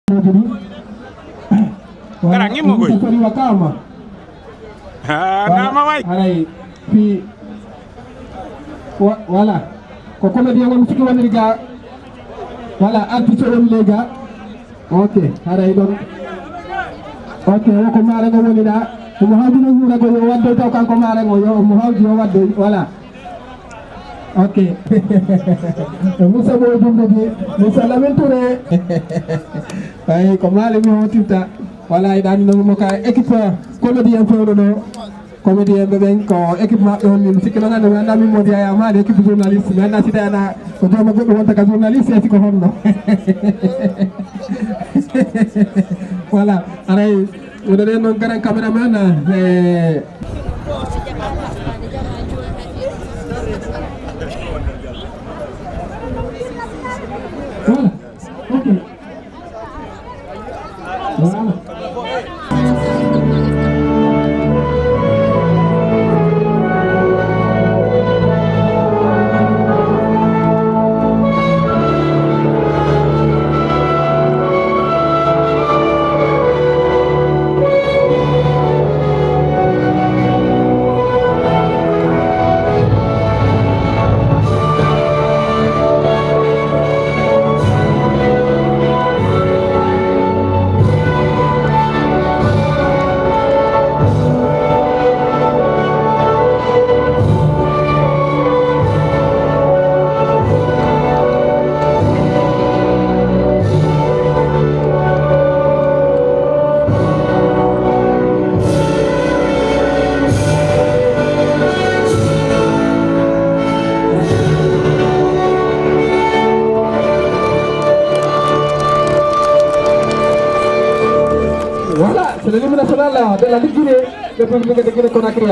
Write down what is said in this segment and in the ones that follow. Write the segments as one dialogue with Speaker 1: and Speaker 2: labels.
Speaker 1: Sekarang ini mau gue. Nama baik.
Speaker 2: Voilà. Comme dia won fiki won liga. Voilà, artiste won liga. Ok, haray don. Ok, ko mare go woni da. Mo hawdi no ngura go waddo taw kan ko mare go yo mo hawdi yo waddo voilà. Ok. Musa bo dum de Musa Laventure. Ay ko mare mi hotita. Voilà, dan no mo ka équipe comédien fewdo do. Comédien be ben ko équipe ma don ni sikki na na na mi modi aya ma équipe journaliste mais na sita na ko do ma go wonta ka journaliste e ko honno. Voilà, aray udah ada non garang kameraman voilà, ok. Voilà. C'est l'hymne national de la Ligue Guinée, le public de Guinée-Conakry.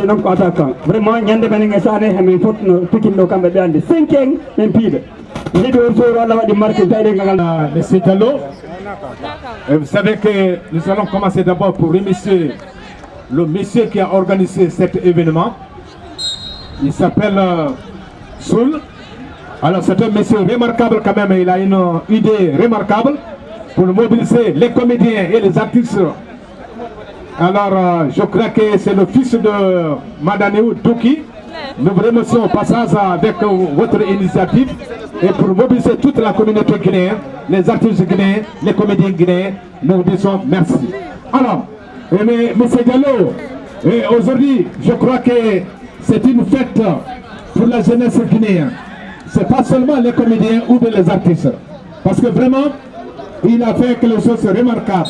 Speaker 3: non ko attaquant vraiment ñande ben nga sane hami fotno pikillo kambe be ande 5 en pibe lido so wala wadi marqué tayde ngal
Speaker 4: Monsieur Diallo. Vous savez que nous allons commencer d'abord pour remercier le monsieur qui a organisé cet événement. Il s'appelle Soul. Alors c'est un monsieur remarquable quand même, il a une idée remarquable pour mobiliser les comédiens et les artistes. Alors je crois que c'est le fils de Madanéou Douki. Nous vous remercions au passage avec votre initiative et pour mobiliser toute la communauté guinéenne, les artistes guinéens, les comédiens guinéens, nous vous disons merci. Alors, M. Diallo, aujourd'hui je crois que c'est une fête pour la jeunesse guinéenne. Ce n'est pas seulement les comédiens ou les artistes. Parce que vraiment, il a fait quelque chose de remarquable.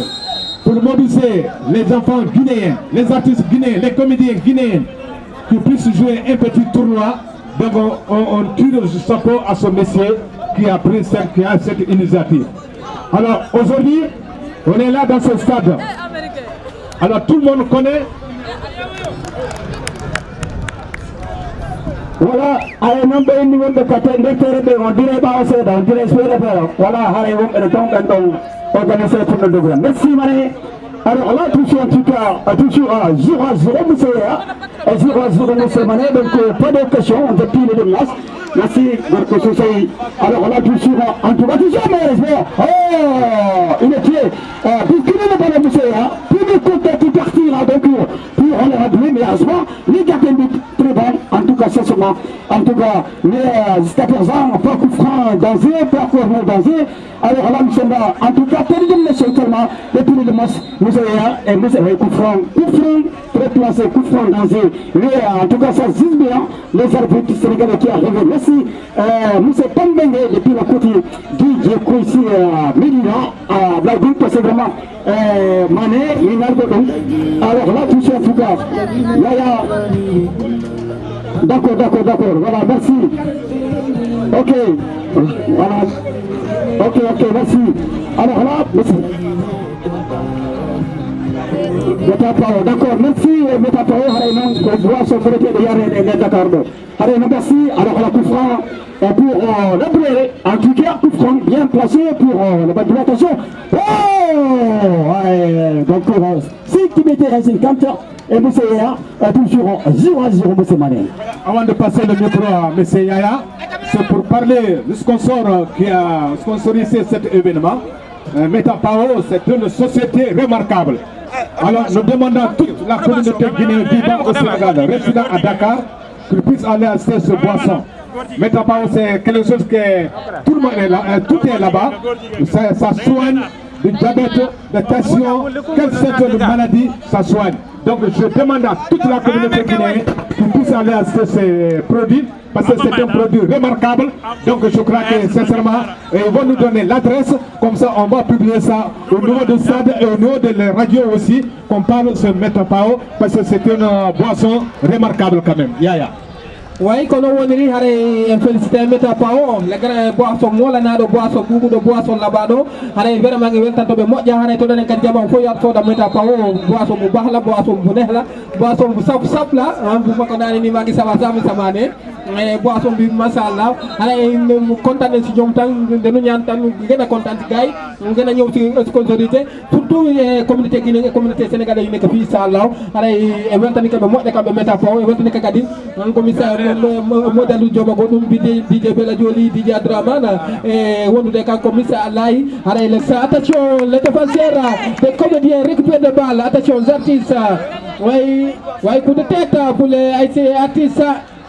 Speaker 4: Pour mobiliser les enfants guinéens, les artistes guinéens, les comédiens guinéens, qui puissent jouer un petit tournoi. Donc on tire le chapeau à ce monsieur qui a pris cette initiative. Alors aujourd'hui, on est là dans ce stade. Alors tout le monde connaît.
Speaker 3: Voilà, ay non be ni wonde ka tan deftere be on dirait ba o seda on dirait soit faire voilà haray won be ton kan don organiser pour le dogram. Merci mané. Alors là touché en tout cas toujours à 0-0 monsieur et 0-0 monsieur mané donc pas de questions depuis le match. Merci donc c'est alors là toujours en tout cas toujours mais oh il est tué pour qu'il ne pas monsieur pour le côté qui partira donc pour on a doué mais à ce moment les gardiens très bon en tout cas c'est seulement en tout cas mais jusqu'à présent pas coup franc danger pas corner danger alors là nous sommes là en tout cas terminé le tellement depuis le match nous et nous avons coup franc très placé coup franc en danger. Oui, en tout cas, ça zise bien les arbitres sénégalais qui arrivent. Merci, monsieur Pambenge, depuis la côté du Djeko ici à Médina, à Blagout, c'est vraiment Mané, Minal Godon. Alors là, touché en tout cas. Yaya. D'accord. Voilà, merci. Ok. Voilà. Ok, merci. Alors là, merci. D'accord, merci. Métapao, merci. Alors la coup franc pour le blé, en tout cas, coup franc bien placé pour le bas de l'attention. Oh ouais, donc c'est qui mettait Racing Canter et M. Yaya, toujours 0-0, M. Mané.
Speaker 4: Avant de passer le micro à M. Yaya, c'est pour parler du sponsor qui a sponsorisé cet événement. Métapao, c'est une société remarquable. Alors nous demandons à toute la communauté guinéenne vivant au Sénégal, résidant à Dakar, qu'ils puissent aller acheter ce boisson. Métapao, c'est quelque chose que tout le monde est là, tout est là-bas. Ça soigne du diabète, de tension, quelle sorte de maladie ça soigne. Donc je demande à toute la communauté guinéenne qu'ils puissent aller acheter ces produits parce que c'est un produit remarquable. Donc je crois que sincèrement, ils vont nous donner l'adresse, comme ça on va publier ça au niveau de SAD et au niveau de la radio aussi, qu'on parle de ce Métapao parce que c'est une boisson remarquable quand même. Yaya.
Speaker 2: Oui, quand on est allé féliciter Métapao, les grands boissons, moi, la boisson, beaucoup de boissons là-bas, allez vraiment tant de moi, il y a un état de l'encadrement, il faut y avoir de Métapao, boisson, la boisson, boisson, sap là, vous me connaissez, ni magi ça va samane, boisson, masala, allez, content de si j'entends, de nous y entendre, nous sommes contents, gars, nous sommes aussi sponsorisés, surtout les communautés guinéennes, communautés sénégalaises, qui font ça là, allez, éventuellement que moi, les Métapao, éventuellement que Kadim, un commissaire. Modèle du job DJ Bella Joli, DJ Dramana et on nous a commissaire Alaï. Attention, les défenseurs, les comédiens récupèrent de balles. Attention, les artistes. Oui, coup de tête pour les artistes.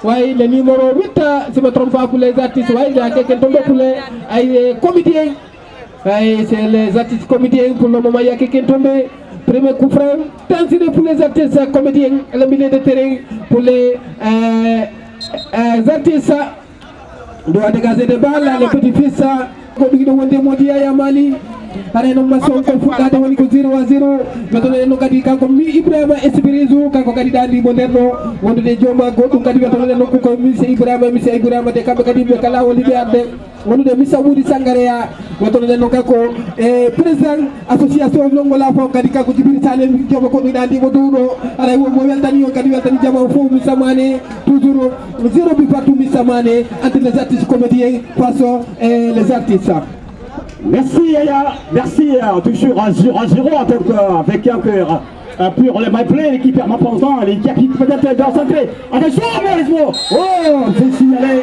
Speaker 2: Oui, le numéro 8, si je ne me trompe pas, pour les artistes. Oui, il y a quelqu'un tombé pour les comédiens. Oui, c'est les artistes comédiens. Pour le moment, il y a quelqu'un tombé. Premier coup franc, tensionné pour les artistes comédiens, le milieu de terrain pour les artistes doit dégager des balles, les petits-fils de Modi Ayamali. Allez, nous sommes confrontés à 0-0. Maintenant, nous avons comme Ibrahima Espirizu, quand on a dit Dandi Moderno, on a dit Joma, on a dit Ibrahima, de Kabakadi, Kala, Olivier, on a dit Missa Woudi Sangarea, maintenant, nous avons président association Longola, Kadika, Kujibir Salem, Joma, Dandi Moduro, allez, on a dit Kadivatan Jama, Missa Mane, toujours 0 but partout Missa Mane, entre les artistes comédiens, façon et les artistes.
Speaker 3: Merci Yaya, merci, toujours à 0-0 avec un cœur pour le MyPlay, l'équipe permanente, l'équipe peut-être dans centré. Attention, Morismo. Oh, c'est signalé,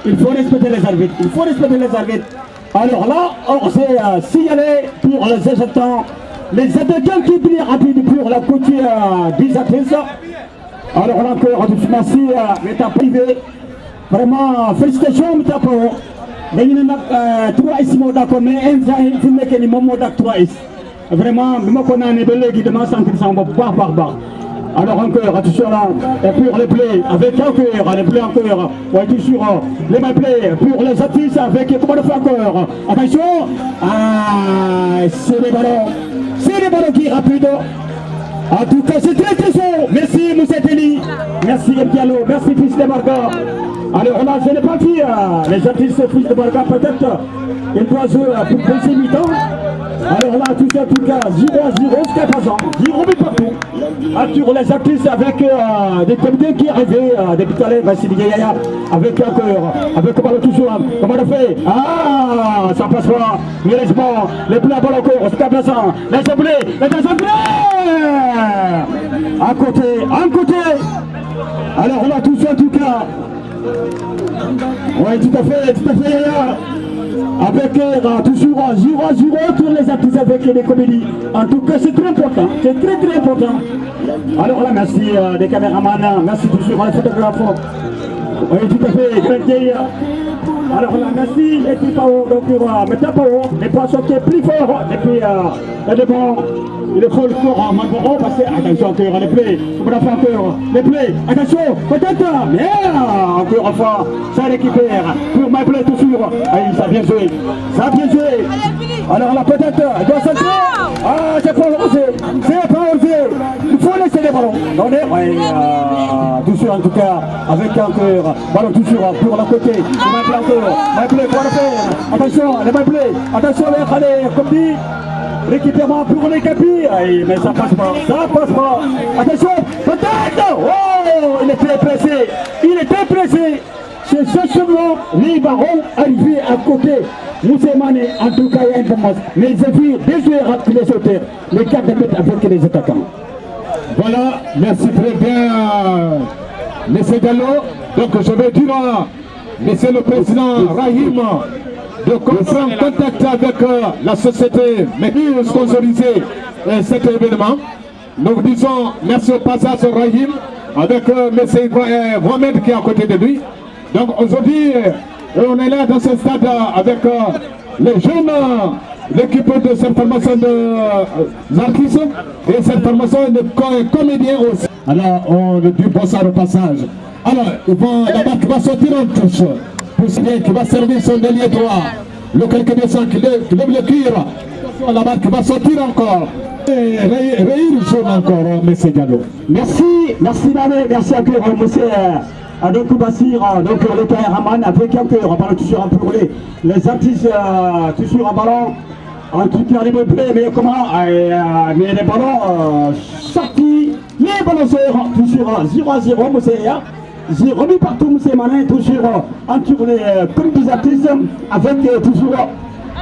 Speaker 3: il faut respecter les arbitres, Alors là, c'est signalé pour les attaquants, qui brillent rapide pour la côté des athlètes. Alors là encore, merci, l'état privé, vraiment, félicitations, Métapao. dañu ne nag 3S moo d'accord mais instant yi fi mu nekk nii moom moo dak 3S vraiment bi ma ko naanee ba léegi dama sentir sama bopp baax. Alors encore, attention là, pour les plays avec encore, les plays encore, ouais toujours, les mal plays pour les artistes avec, comment on fait encore, attention, c'est les ballons qui rapide. En tout cas, c'est très chaud. Merci Moussa Teli, merci Diallo, merci Fils de Barca. Alors là, je n'ai pas dit, les artistes Fils de Barca peut-être, ils doivent jouer pour deuxième mi-temps. Alors là, tout ça, en tout cas, 0-0 jusqu'à présent, 0 but partout. Sur les artistes avec des comités qui arrivaient depuis tout à l'heure, Vassili Yaya, avec ballon toujours, comment on fait? Ça passe pas, heureusement, les bleus à balle encore, jusqu'à présent, les assemblées, à côté. Alors là, tout ça, en tout cas, oui, tout à fait, Yaya. Avec toujours 0-0 pour les artistes avec les comédies. En tout cas, c'est très important. C'est très important. Alors là, merci des caméramans. Merci toujours à les photographes. Oui, tout à fait. Alors là, merci les petits Pao, donc maintenant Pao, les poissons qui est plus fort, et puis il est fort le corps en Malboro, parce que attention encore, les plaies, on va faire encore, les plaies, attention, peut-être, mais encore une fois, ça récupère, pour my play toujours, ça a bien joué, ça a bien joué, alors là peut-être, il doit centrer, c'est pas osé, il faut laisser les ballons, toujours en tout cas, avec encore, ballon toujours pour la côté, my play pour le faire, attention, les my play, attention, allez, comme dit, récupérement pour les capis, mais ça passe pas, attention, peut-être, oh, il était pressé, c'est simplement les barons arrivés à côté, Moussa Mané, en tout cas, il y a une information, mais ils ont vu des joueurs qui les sauteurs, les 4 mètres avec les attaquants.
Speaker 4: Voilà, merci très bien, M. Gallo. Donc je vais dire, Monsieur le Président Rahim, de prendre contact avec la société, mais pour sponsoriser cet événement. Nous disons merci au passage Rahim, avec M. Mohamed qui est à côté de lui. Donc aujourd'hui, on est là dans ce stade avec les jeunes, l'équipe de cette formation d'artistes et cette formation de comédiens aussi. Alors on le dit bonsoir au passage. Alors la balle qui va sortir en touche, Poussinier qui va servir son ailier droit, le quelques descend qui lève le cuir, la balle qui va sortir encore. Et Réhir jaune encore, M. Diallo.
Speaker 3: Merci Mané, merci encore M. Donc Bassir, donc le Raman avec encore, on parle toujours un peu les artistes toujours en ballon, en tout cas les play, mais comment, mais les ballons sortis, les ballons toujours 0-0, Moussa. J'ai remis partout M. Mané, toujours en tournée comme des artistes, avec toujours,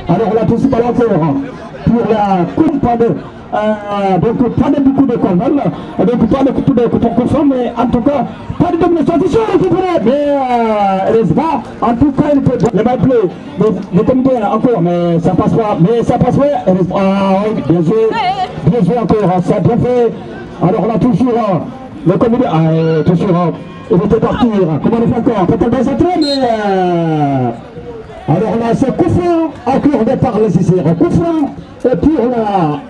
Speaker 3: alors on a tous ballon encore pour la coupe de. Donc pas de beaucoup de contrôle, donc pas de beaucoup de contrôle, mais en tout cas pas de domination, mais heureusement, en tout cas il peut les mal play, mais comme encore, mais ça passe pas, bien joué encore, ça a bien fait. Alors là toujours le comité, toujours il était partir, comment on fait encore, peut-être bien centré, mais alors là c'est coup franc, encore départ nécessaire, coup franc, et puis là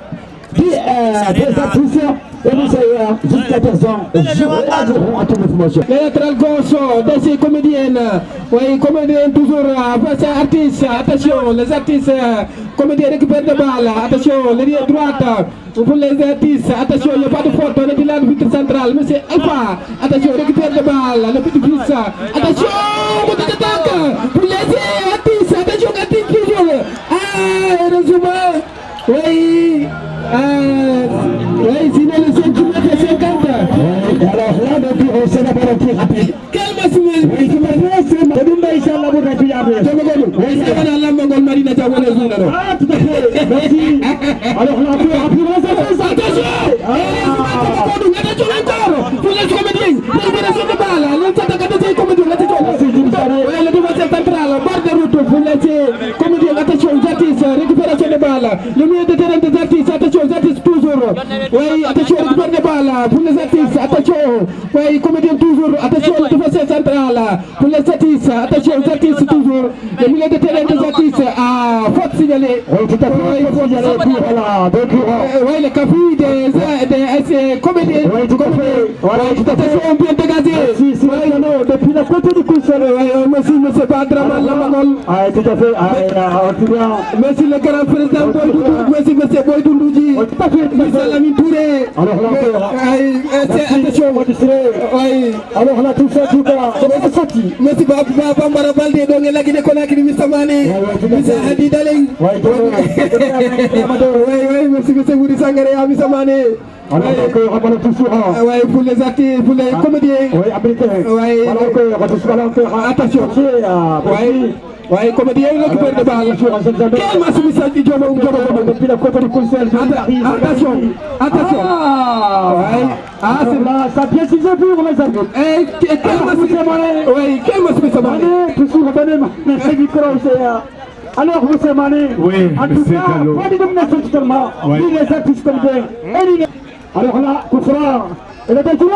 Speaker 3: des artistes et nous sommes jusqu'à 14 ans, à toute information.
Speaker 2: Le latéral gauche de ces comédiennes, oui, comédiennes toujours face à artistes, attention, les artistes, comédiens récupèrent de balles, attention, l'ailier droite, pour les artistes, attention, il n'y a pas de faute, on est de l'arbitre central, monsieur Alpha, attention, récupère de balles, le petit fils, attention, coup d'attaque, pour les artistes, attention, artistes toujours, heureusement, oui, sinon le 5 mètres 50.
Speaker 3: Alors là, donc, c'est la balle qui rapide.
Speaker 2: Calme-toi,
Speaker 3: oui, tu m'as dit, c'est ma demande, Inch'Allah, vous êtes bien.
Speaker 2: Oui, ça va dans la Mongol Marina, tu as volé le jour.
Speaker 3: Ah, tout à fait, merci. Alors là, rapidement, attention.
Speaker 2: Attention encore, pour les comédiens, récupération de balle, les attaquants de ces comédiens, attention. Le défenseur central, barre de route pour les comédiens, attention, Zatis, récupération de balle, le milieu de terrain des artistes, attention, Zatis toujours. Oui, attention, récupère de balle pour les artistes, attention. Oui, comédien toujours, attention, le défenseur central pour les artistes, attention, Zatis toujours. Le milieu de terrain des artistes, faute signalée.
Speaker 3: Oui, tout à fait, il faut y aller pour voilà,
Speaker 2: oui, le café des comédiens.
Speaker 3: Oui, tout à fait.
Speaker 2: Voilà, attention, bien dégagé.
Speaker 3: Si, depuis la côté du Coussel.
Speaker 2: Merci, monsieur Badraman Lamagol.
Speaker 3: Tout à fait.
Speaker 2: Merci, le grand président Boydou. Merci, monsieur Boydou Ndouji.
Speaker 3: Tout à fait.
Speaker 2: Monsieur Lamine Touré.
Speaker 3: Alors là,
Speaker 2: attention. Oui.
Speaker 3: Alors là, tout ça, tout ça.
Speaker 2: Merci, Bambara Balde, donc la Guinée Conakry, Mr. Mane. Monsieur Hadi Daleng.
Speaker 3: Oui,
Speaker 2: merci, monsieur Woudi Sangare, Mr. Mane.
Speaker 3: Oui,
Speaker 2: pour les artistes, pour les comédiens.
Speaker 3: Oui, habilité.
Speaker 2: Oui.
Speaker 3: Attention.
Speaker 2: Oui, comédien, il récupère de balles. Quel match message du Djoma
Speaker 3: depuis la côte du Coussel.
Speaker 2: Attention.
Speaker 3: C'est là, ça a bien ciselé pour les arbitres.
Speaker 2: Quel match message
Speaker 3: toujours revenez, c'est micro, c'est... Alors, vous Mané,
Speaker 4: oui,
Speaker 3: en tout cas, pas de domination totalement, ni les artistes comme des... Alors là, Koufra, il est détourné.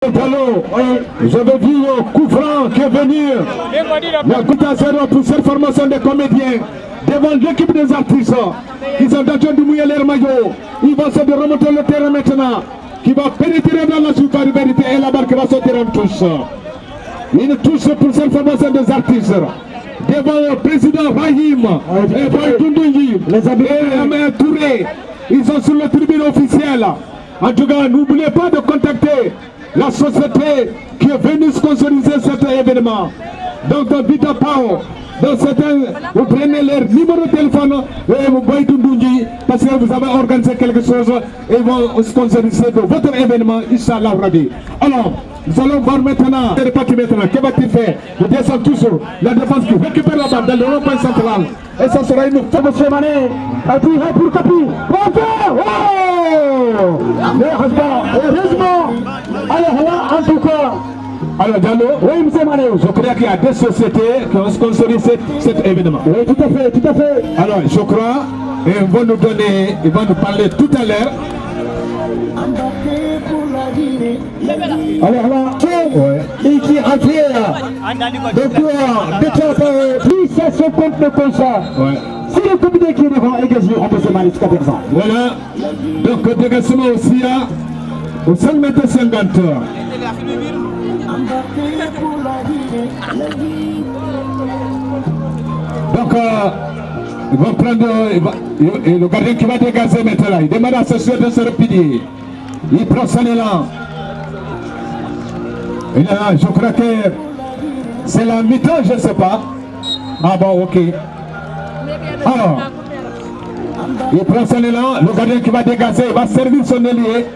Speaker 4: J'avais vu le coup franc qui est venu. Le coup à 0 pour cette formation des comédiens. Devant l'équipe des artistes. Ils ont déjà de mouiller leur maillot. Ils vont se remonter le terrain maintenant. Qui va pénétrer dans la supériorité et la barre qui va sortir en touche. Une touche pour cette formation des artistes. Devant le président Rahim et Baïtoundoui et Amé Touré. Ils sont sur le tribune officielle. En tout cas, n'oubliez pas de contacter la société qui est venue sponsoriser cet événement. Donc, Vita Pao, donc vous prenez leur numéro de téléphone et vous voyez parce que vous avez organisé quelque chose et ils vont sponsoriser de votre événement, Inch'Allah Rabi. Alors, nous allons voir maintenant, c'est reparti maintenant, que va-t-il faire? Il descend toujours, la défense qui récupère la balle dans le rond-point central. Et ça sera une fois de Mané, à tirer pour Capi. Heureusement, alors là, en tout cas, alors Diallo, oui, M. Mané, je crois qu'il y a des sociétés qui ont sponsorisé cet événement. Oui, tout à fait, tout à fait. Alors, je crois, et ils vont nous donner, ils vont nous parler tout à l'heure. Alors là, et qui a fait donc plus ça se compte comme ça. Si le comité qui est devant est gagné, on peut se manier jusqu'à présent. Voilà, donc dégagement aussi au 5 mètres 50. Donc, ils vont prendre le gardien qui va dégager maintenant. Il demande à ce soir de se replier. Il prend son élan. Et là, je crois que c'est la mi-temps, je ne sais pas. Ah bon, ok. Alors, il prend son élan. Le gardien qui va dégager, il va servir son ailier.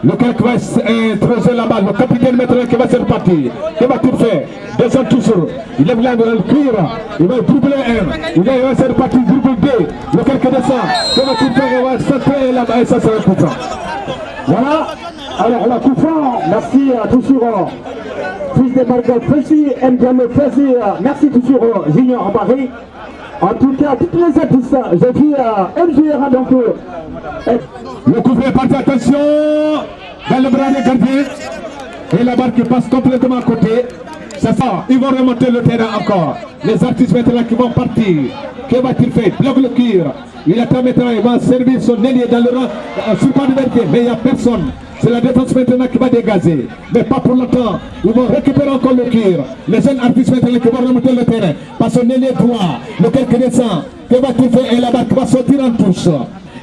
Speaker 4: Lequel qui va creuser la balle, le capitaine maintenant qui va se repartir. Que va-t-il faire? Descend toujours. Il lève la le cuir. Il va doubler un. Il va se repartir, dribble 2. Lequel qui descend. Que va-t-il faire? Il va centrer là-bas et ça sera coup franc. Voilà. Alors la coup franc. Merci toujours. Fils de Margot Précis, aime bien le plaisir. Merci toujours Junior Paris. En tout cas, toutes les artistes, j'ai vu MGR donc. Le coup franc est parti, attention dans le bras des gardiens. Et la barre qui passe complètement à côté. C'est ça, ils vont remonter le terrain encore. Les artistes maintenant qui vont partir. Que va-t-il faire? Bloque le cuir. Il attend maintenant, il va servir son ailier dans le rang sur pas de vérité, mais il n'y a personne. C'est la défense maintenant qui va dégager. Mais pas pour longtemps. Ils vont récupérer encore le cuir. Les jeunes artistes maintenant qui vont remonter le terrain. Par son ailier droit, lequel qui descend. Que va-t-il faire? Et la barre qui va sortir en touche.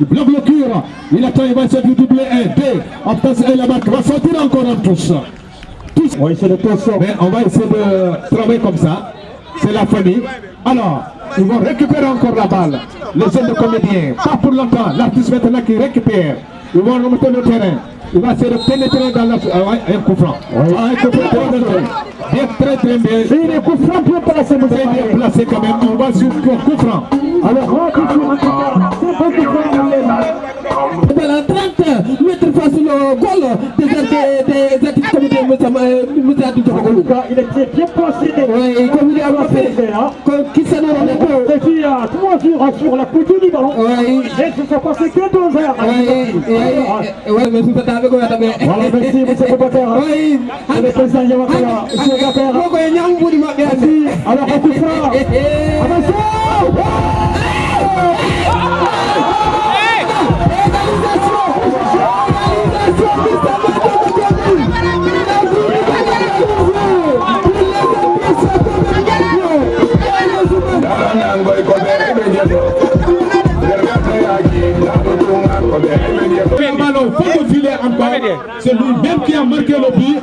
Speaker 4: Il bloque le cuir. Il attend, il va essayer de doubler 1, 2. En place, et la barre qui va sortir encore en touche. Oui, c'est le torso. Mais on va essayer de travailler comme ça. C'est la famille. Alors, ils vont récupérer encore la balle. Les jeunes comédiens. Pas pour longtemps. L'artiste maintenant qui récupère. Ils vont remonter le terrain. Il va essayer de pénétrer dans la... un coup franc. Un coup franc. Bien, très bien. Il est coup franc bien placé. Très bien placé quand même. On va sur le coup franc. Alors, on continue en tout cas. C'est pas coup franc. Dans la 30 mètres face au goal des artistes comédiens, il était bien placé. Oui, comme il a fait. Qui s'en a rendu? Et puis, 3 jours sur la couture du ballon. Oui. Et ce sont passés que 2 heures. Oui, mais tout à fait. Voilà, merci, monsieur le Bataire. Oui, c'est le président Yamakala. Monsieur le Bataire. Merci. Alors, on coup franc. Attention! C'est lui-même qui a marqué le but.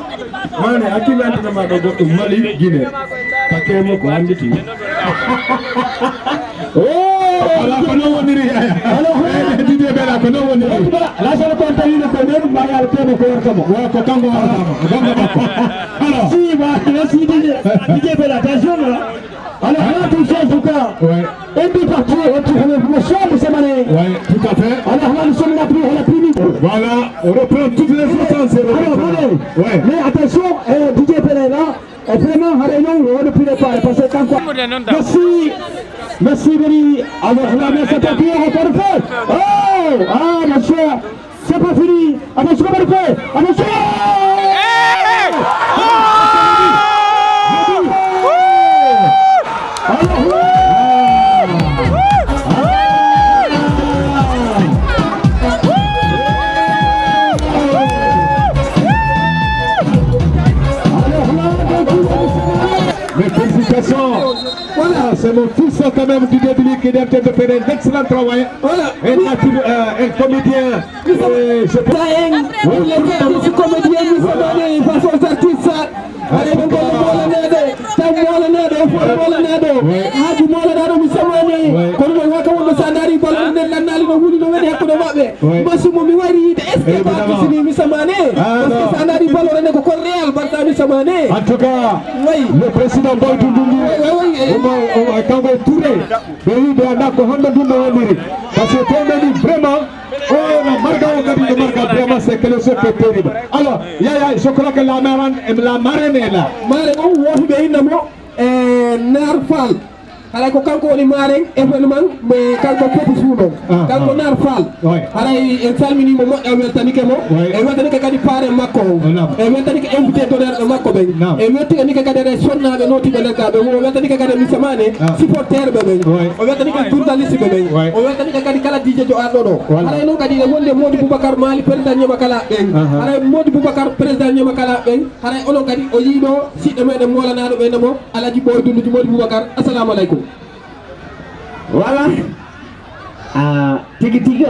Speaker 4: Alors, attention en tout cas. Et puis parti, on chambre, c'est Mané. Oui, tout à fait. Alors là, nous sommes là plus, on a plus vite. Voilà, on reprend toutes les autres. Ouais. Mais attention, DJ Pereira, vraiment, on ne peut pas passer tant quoi. Merci. Merci, Béni. Alors là, mais c'est pas pire, on peut le faire. Oh, ah, ma chère, c'est pas fini. Attention, on va le faire. Attention. c'est mon fils quand même du début qui est en train de faire un excellent travail.
Speaker 2: Voilà.
Speaker 4: Un comédien. Je pense.
Speaker 2: Les comédiens nous sont donnés face aux artistes. Allez, donc on
Speaker 4: en tout cas, le président Boy Doundouni, quand vous tournez, parce que vraiment, vraiment, c'est quelque chose de terrible. Alors, je crois que la marraine est là.
Speaker 2: Narfal ala ko kanko woni maren événement mais kanko pop suuno kanko Narfal ala en salmini mo modda weltanike mo e weltanike kadi pare makko e weltanike invité d'honneur makko be e weltanike kadi re sonnabe notibe lekabe o weltanike kadi misamane supporter be be o weltanike journaliste be be o weltanike kadi kala DJ jo ardo do ala non kadi wonde Mody Boubacar Mali président nyama kala ben ala Mody Boubacar président nyama kala ben ala onon kadi o yido sidde meden molana do be namo alaji Boy Doundouni Mody Boubacar assalamu alaikum.
Speaker 3: Voilà. Tigi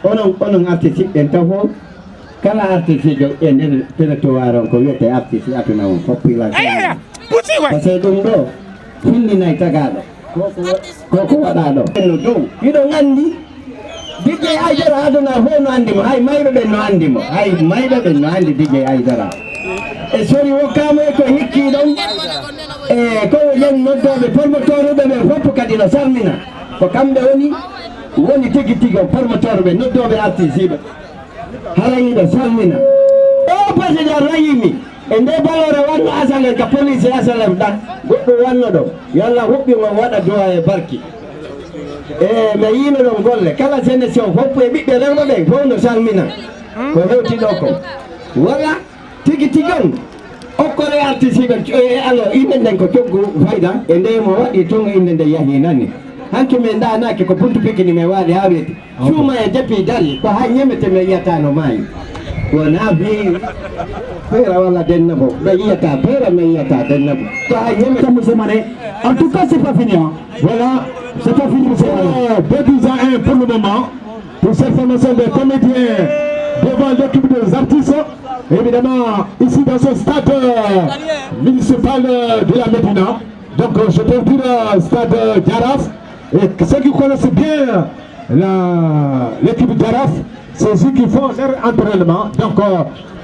Speaker 3: onon artiste en tafo kala artiste jo en territoire ko wiete artiste apina on population parce que dum do finni nay tagado ko wada do no do yido ngandi DJ Aidara aduna ho no andimo hay maybe be no andimo hay maybe be no andi DJ Aidara e sori wokamo ko hikki don ko yen noddoɓe promoteur ɓe ɓe fof kadi no salmina ko kamɓe woni tigi tigi promoteur ɓe noddoɓe artiste ɓe harayiɗo salmina o président rayimi e nde balore wanno asalem ka police asalem ɗan goɗɗo wanno ɗo yallah huɓɓimo waɗa duwa e barki e mi yino ɗon golle kala sénétion fof e ɓiɓɓe rewɓe ɓe fof no salmina ko hewtiɗo ko walla tigi tigi on okkore artiste ɓe alors inde nden ko coggu fayda e nde mo waɗi tonga inde nde yahi nani hanke min danaki ko buntu pikini mi waɗi ha weeti cuuma e deppi dari ko ha ñemete mi yiyata no maayi wona bi feera walla dennabo ɓe yiyata feera mi yiyata dennabo ko ha ñemete monsieur Mané en tout cas c'est pas fini voilà c'est pas fini monsieur Mané
Speaker 4: 2-1 pour le moment pour cette formation des comédiens devant l'équipe des artistes. Évidemment, ici dans ce stade municipal de la Médina, donc je peux dire stade Jaraf, et ceux qui connaissent bien l'équipe Jaraf, c'est ceux qui font leur entraînement. Donc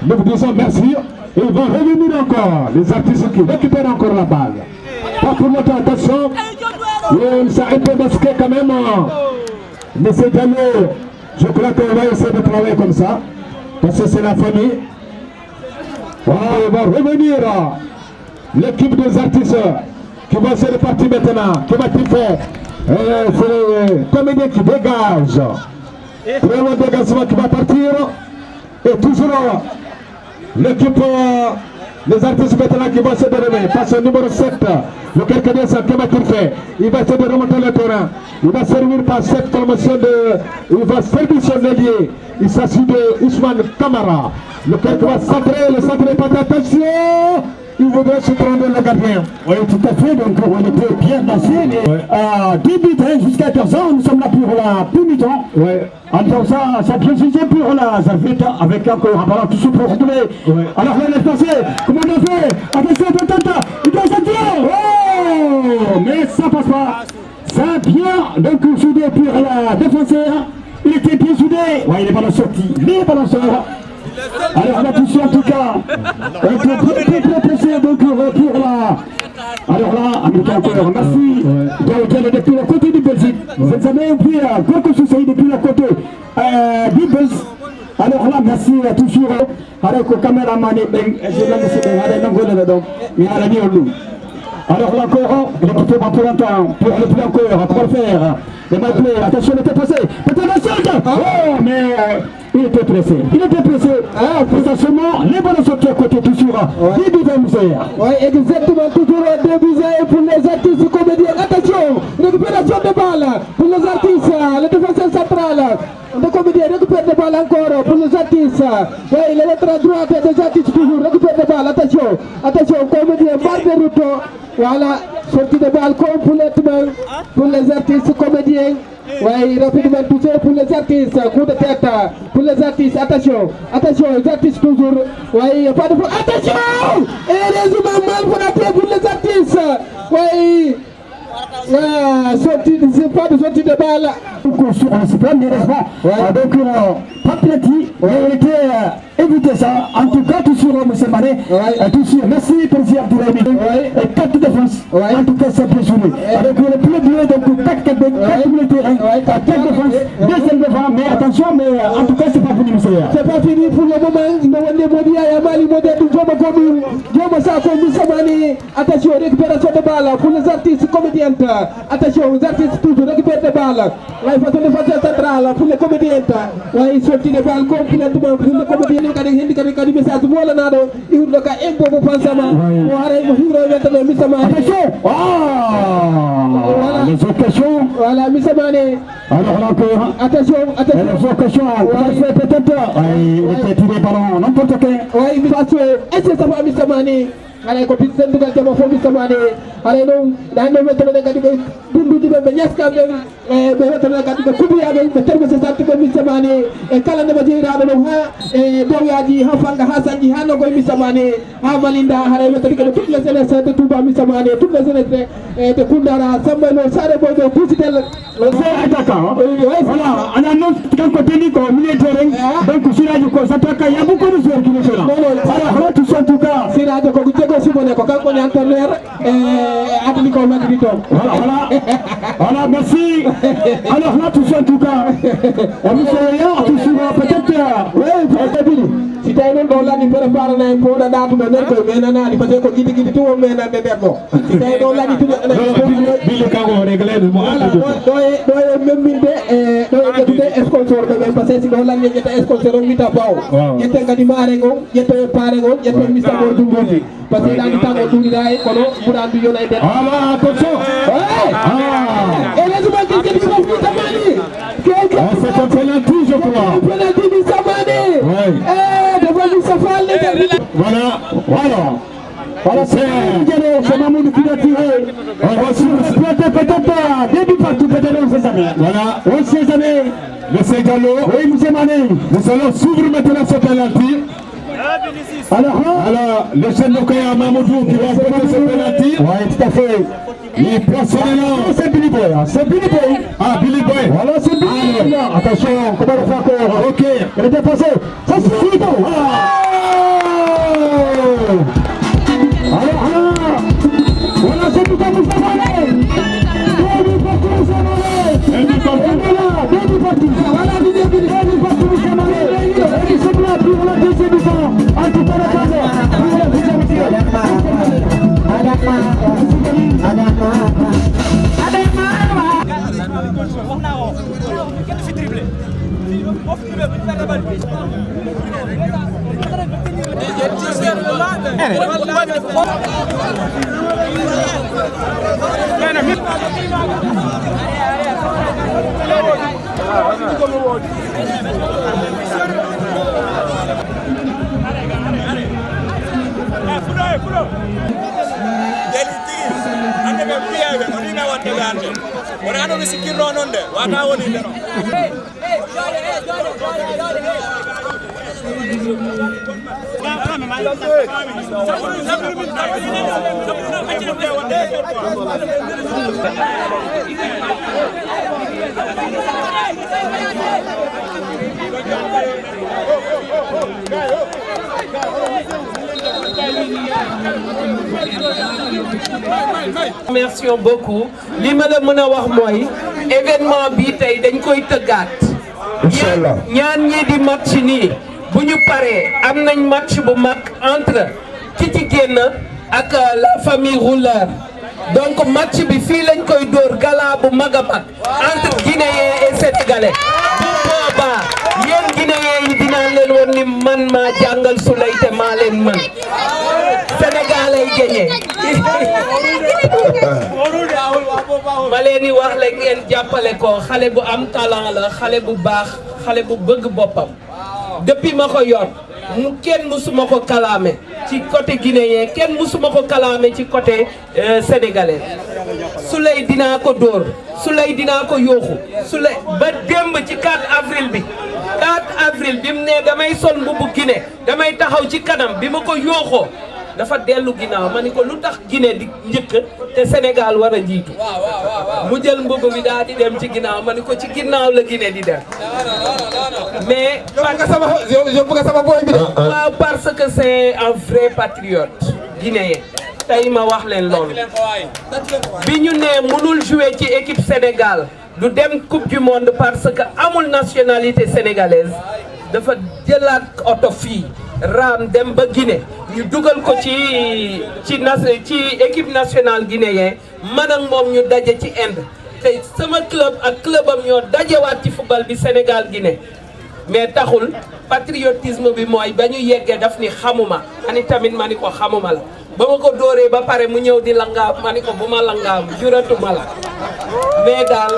Speaker 4: nous vous disons merci, et ils vont revenir encore, les artistes qui récupèrent encore la balle. Pas pour notre attention, ça a un peu masqué quand même, monsieur Diallo, je crois qu'on va essayer de travailler comme ça, parce que c'est la famille. On va revenir l'équipe des artistes qui va se répartir maintenant, qui va-t-il faire? C'est le comédien qui dégage. Très bon dégagement qui va partir. Et toujours l'équipe des artistes maintenant qui va se dérouler. Passe au numéro 7, le quelqu'un qui va-t-il faire? Il va essayer de remonter le terrain. Il va servir par cette formation il va servir son ailier. Il s'agit de Ousmane Kamara. Lequel va centrer, le centre n'est pas attention. Il voudrait se prendre le gardien.
Speaker 3: Oui, tout à fait. Donc, on était bien placé. Début jusqu'à 14 ans, nous sommes là pour la mi-temps.
Speaker 4: Oui.
Speaker 3: Alors, ça précisé pour la Zalvette avec encore un ballon tout souple pour retrouver. Oui. Alors, là, laisse passer. Comment on a fait? Attention, peut-être. Il doit s'attirer. Oh! Mais ça passe pas. Ça a bien, donc, soudé pour la défenseur. Il était bien soudé. Oui, il est pas sorti. Les balanceurs. Alors attention en tout cas, on peut très presser donc pour la... Alors là, en même encore, merci de depuis le côté du Belgique. Vous avez vu quelque chose depuis le côté du Belgique. Alors là, merci toujours avec le caméraman et je l'ai laissé donc, mais à la nuit au loup. Alors là encore, l'équipe va pour longtemps, pour le plus encore, pour le faire. Les malplay, attention, il était pressé. Peut-être oh, mais il était pressé. Il était pressé. Précisément, les ballons sont à côté, toujours. Début de musée. Oui, exactement, toujours début pour les artistes comédiens. Attention, récupération de balles pour les artistes, le défenseur central. Le comédien récupère des balles encore pour les artistes. Oui, il est à droite des artistes toujours, récupère des balles. Attention, attention, comédien, barre de route. Voilà,
Speaker 2: sortie de balle complètement pour les artistes comédiens. Oui, rapidement touché pour les artistes, coup de tête pour les artistes, attention, les artistes toujours, oui, pas de attention, et résumé mal pour les artistes, oui, c'est pas de sortie de balle.
Speaker 3: C'est pas donc Papiati, on était éviter ça, en tout cas tout sur M. Mané, tout sur, merci président de la et 4 défense, en tout cas c'est bien joué. Donc on est plus doué, donc 4 militaires, 4 défense, 2 devant, mais attention, mais en tout cas c'est pas fini monsieur.
Speaker 2: C'est pas fini pour le moment, il m'a demandé à Mali modèle du Joma Komi, Joma Sako, M. Mané, attention, récupération de balle pour les artistes comédiens, attention, les artistes toujours récupèrent de balles, la façon de faire centrale pour les comédiens, oui, sortie de balle complètement pour les comédiens. Kadi message wala na do iwdo ka embo bo pansama o haray mo hiro wetano misama
Speaker 3: voilà les occasions
Speaker 2: voilà misama ne
Speaker 3: alors
Speaker 2: attention
Speaker 3: les occasions peut-être était tiré ballon n'importe quel
Speaker 2: oui mi passe est-ce que ça va misama ne ala ko pit sen dugal jama fo misama ne ala non dan no metano de kadi dundu dibe be nyaska be be wetano kadi be kubiya be terme se satti be misama ne e kala ne bajira do ha e doyaji ha fanga ha sanji ha no goy misama ne ha malinda hare wetani kadi toute les sénégalais de Touba misama ne toute les sénégalais de Koundara Sambalo Sare Bodo Bousitel
Speaker 3: c'est attaquant voilà on annonce quand côté ni ko militaire donc Siraji ko s'attaque il y a beaucoup de joueurs qui le font voilà tout ça en tout cas
Speaker 2: Siraji ko jego sibone ko kanko ni entraîneur Atlético Madrid
Speaker 3: voilà merci alors là tout ça en tout cas on nous fait tout sur peut-être
Speaker 2: oui si tay non do lani préparé na ko da datu do nen ko menana di parce que gidi gidi to mena de derdo si tay do lani to
Speaker 4: Billy Kango réglé mo
Speaker 2: do même minde do yetude sponsor be parce que si do lani yeta sponsor o mita baw yete ngadi mare go yete pare go yete mista go dungoti parce que dani tango dungi dai kono budan du yonay der
Speaker 3: voilà attention
Speaker 2: et les gens qui se font tamani
Speaker 3: c'est un penalty je crois
Speaker 2: penalty di Samani
Speaker 3: voilà c'est Mamoudou qui a tiré peut-être début partout peut-être on sait jamais voilà on sait jamais
Speaker 4: Monsieur Gallo,
Speaker 3: oui monsieur Mané
Speaker 4: nous allons s'ouvrir maintenant ce penalty. Alors le chef de Kaya Mamoudou qui va prendre ce penalty.
Speaker 3: Oui tout à fait
Speaker 4: il personnellement
Speaker 3: c'est Billy Boy
Speaker 4: ah Billy Boy
Speaker 3: voilà c'est Billy Boy attention comment on fait encore
Speaker 4: ok
Speaker 3: il est dépassé ça c'est Fito voilà c'est tout à fait
Speaker 5: Merci beaucoup. Li ma la mën a wax mooy événement bi tey dañ koy tëggaat. Inch'Allah ñaan ñi di match nii bu ñu paree am nañ match bu mag entre ki ci génn ak la famille Rouleur. Donc match bi fii lañ koy dóor gala bu mag a mag entre Guinéen et Sénégalais. Bu boobaa yéen Guinéen yi dinaa leen woon ni man maa jàngal Souley te maa leen mën. Sénégal ay gagné. ma leen di wax la ngeen jàppale ko xale bu am talent la xale bu baax xale bu bëgg boppam depuis ma ko yor mu kenn musuma ko kalaame ci côté guinéen kenn musuma ko kalaame ci côté sénégalais su lay dinaa ko dóor su lay dinaa ko yooxu su lay ba démb ci 4 avril bi 4 avril bi mu ne damay sol mbubu Guinée damay taxaw ci kanam bi ma ko yooxoo dafa dellu ginnaaw ma ni ko lu tax Guinée di njëkk te Sénégal war a njiitu mu jël mbubu bi daal di dem ci ginnaaw ma ni ko ci ginnaaw la Guinée di dem mais waaw parce que c'est un vrai patriote guinéen tey ma wax leen loolu bi ñu ne mënul jouer ci équipe Sénégal du dem coupe du monde parce que amul nationalité sénégalaise dafa jëlaat oto fii raam dem ba Guinée ñu dugal ko ci équipe nationale guinéen man ak moom ñu daje ci Inde te sama club ak clubam ñoo dajewaat ci football bi Sénégal Guinée mais taxul patriotisme bi mooy ba ñu yeggee daf ni xamuma ani tamit ma ni ko xamuma la ba ma ko dóoree ba pare mu ñëw di langaam ma ni ko bu ma langaam juratuma la mais daal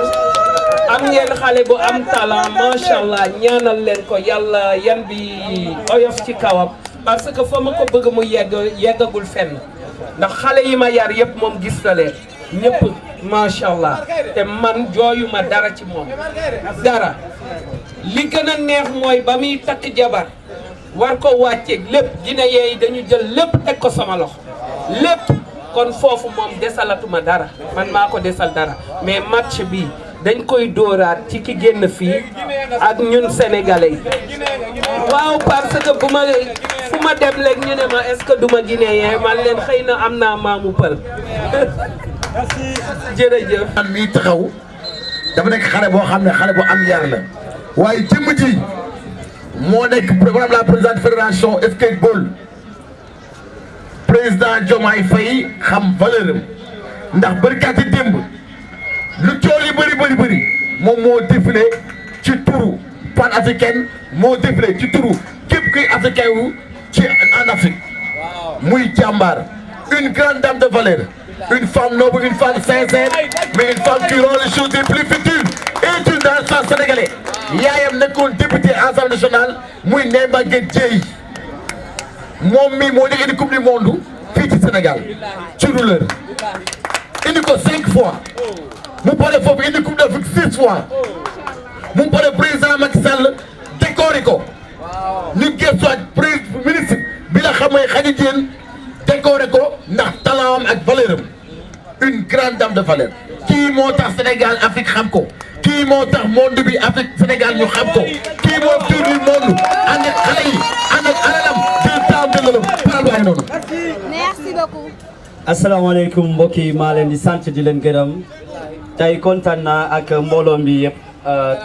Speaker 5: am ngeen xale bu am talent macha allah ñaanal leen ko yàlla yan bi oyof ci kawam parce que fa ma ko bëgg mu yeggagul fenn ndax xale yi ma yar yëpp moom gis na leen ñëpp macha allah te man jooyuma dara ci moom dara li gën a neex mooy ba muy takk jabar war ko wàcceeg lépp Guinéen yi dañu jël lépp teg ko sama loxo lépp kon foofu moom desalatuma dara man maa ko desal dara mais match bi dañ koy dóoraat ci ki génn fii ak ñun sénégalais yi waaw parce que bu ma fu ma dem léegi ñu ne ma est-ce que duma guinéen man leen xëy na am naa maamu pël jërëjëf.
Speaker 6: man mii taxaw dafa nekk xale boo xam ne xale bu am yar la waaye jëmm ji moo nekk madame la présidente fédération skateball président Diomaye Faye xam valeur am ndax bërkaati démb lu cool yi bëri moom moo défilé ci turu pan africaine moo défilé ci turu képp kuy africain wu ci en Afrique muy jàmbaar une grande dame de valeur une femme noble une femme sincère mais une femme qui rend les choses des plus futiles et une dans le sénégalais yaayam nekkoon député Assemblée nationale muy Ndeye Maguette Dièye moom mi moo nekk indi coupe du monde fii ci Sénégal ci rouleur indi ko 5 fois mu pare foofu indi coupe d'Afrique 6 fois mu pare président Macky Sall décoré ko ñu gëstuwaat ministre bi la xamee Khady Diène décoré ko ndax talent ak valeur am une grande dame de valeur kii moo tax Sénégal Afrique xam ko kii moo tax monde bi Afrique Sénégal ñu xam ko kii moo tour du monde ànd ak xale yi ànd ak alalam jël temps dëggalam paral waay noonu.
Speaker 7: Merci beaucoup.
Speaker 8: asalaamaaleykum mbokk yi maa leen di sant di leen gërëm tey kontaan naa ak mbooloo bi yëpp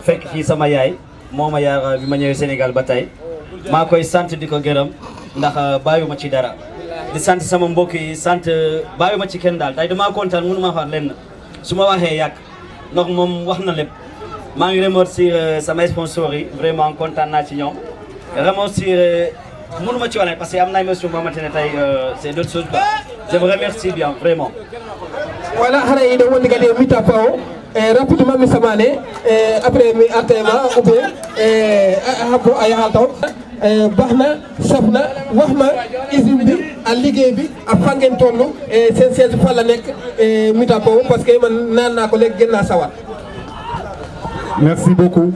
Speaker 8: fekk fii sama yaay moo ma yar bi ma ñëwee Sénégal ba tey maa koy sant di ko gërëm ndax bàyyiwuma ci dara di sant sama mbokk yi sant bàyyiwuma ci kenn daal tey damaa kontaan mënu ma wax lenn su ma waxee yàgg ndax moom wax na lépp maa ngi remercier sama sponsor yi vraiment kontaan naa ci ñoom remercier mënu ma ci wane parce que am na émotion boo xamante ne tey c'est d'autres choses quoi je vous remercie bien vraiment.
Speaker 2: Voilà, hara ida woni gade mita pao rapidement mi samane après mi artema ou bien habbo ay halto baxna safna waxna usine bi a liggéey bi a fangen tollu sen siège fa la nek mita pao parce que man naan naa ko léegi gën naa sawar.
Speaker 4: Merci beaucoup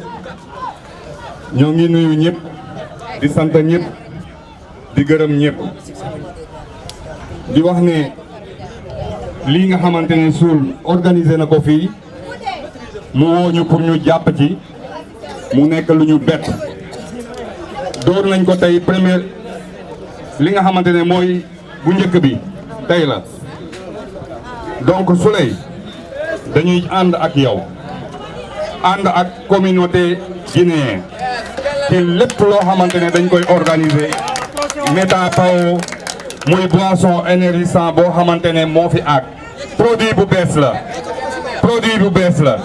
Speaker 4: ñoo ngi nuyu ñëpp di sant ñëpp di gërëm ñëpp di wax ne lii nga xamante ne Soul organisé na ko fii mu woo ñu pour ñu jàpp ci mu nekk lu ñu bett door nañ ko tey première li nga xamante ne mooy bu njëkk bi tey la donc Souley dañuy ànd ak yow ànd ak communauté guinéenne ci lépp loo xamante ne dañ koy organiser Meta Pao muy boisson énergisant boo xamante ne moo fi àgg produit bu bees la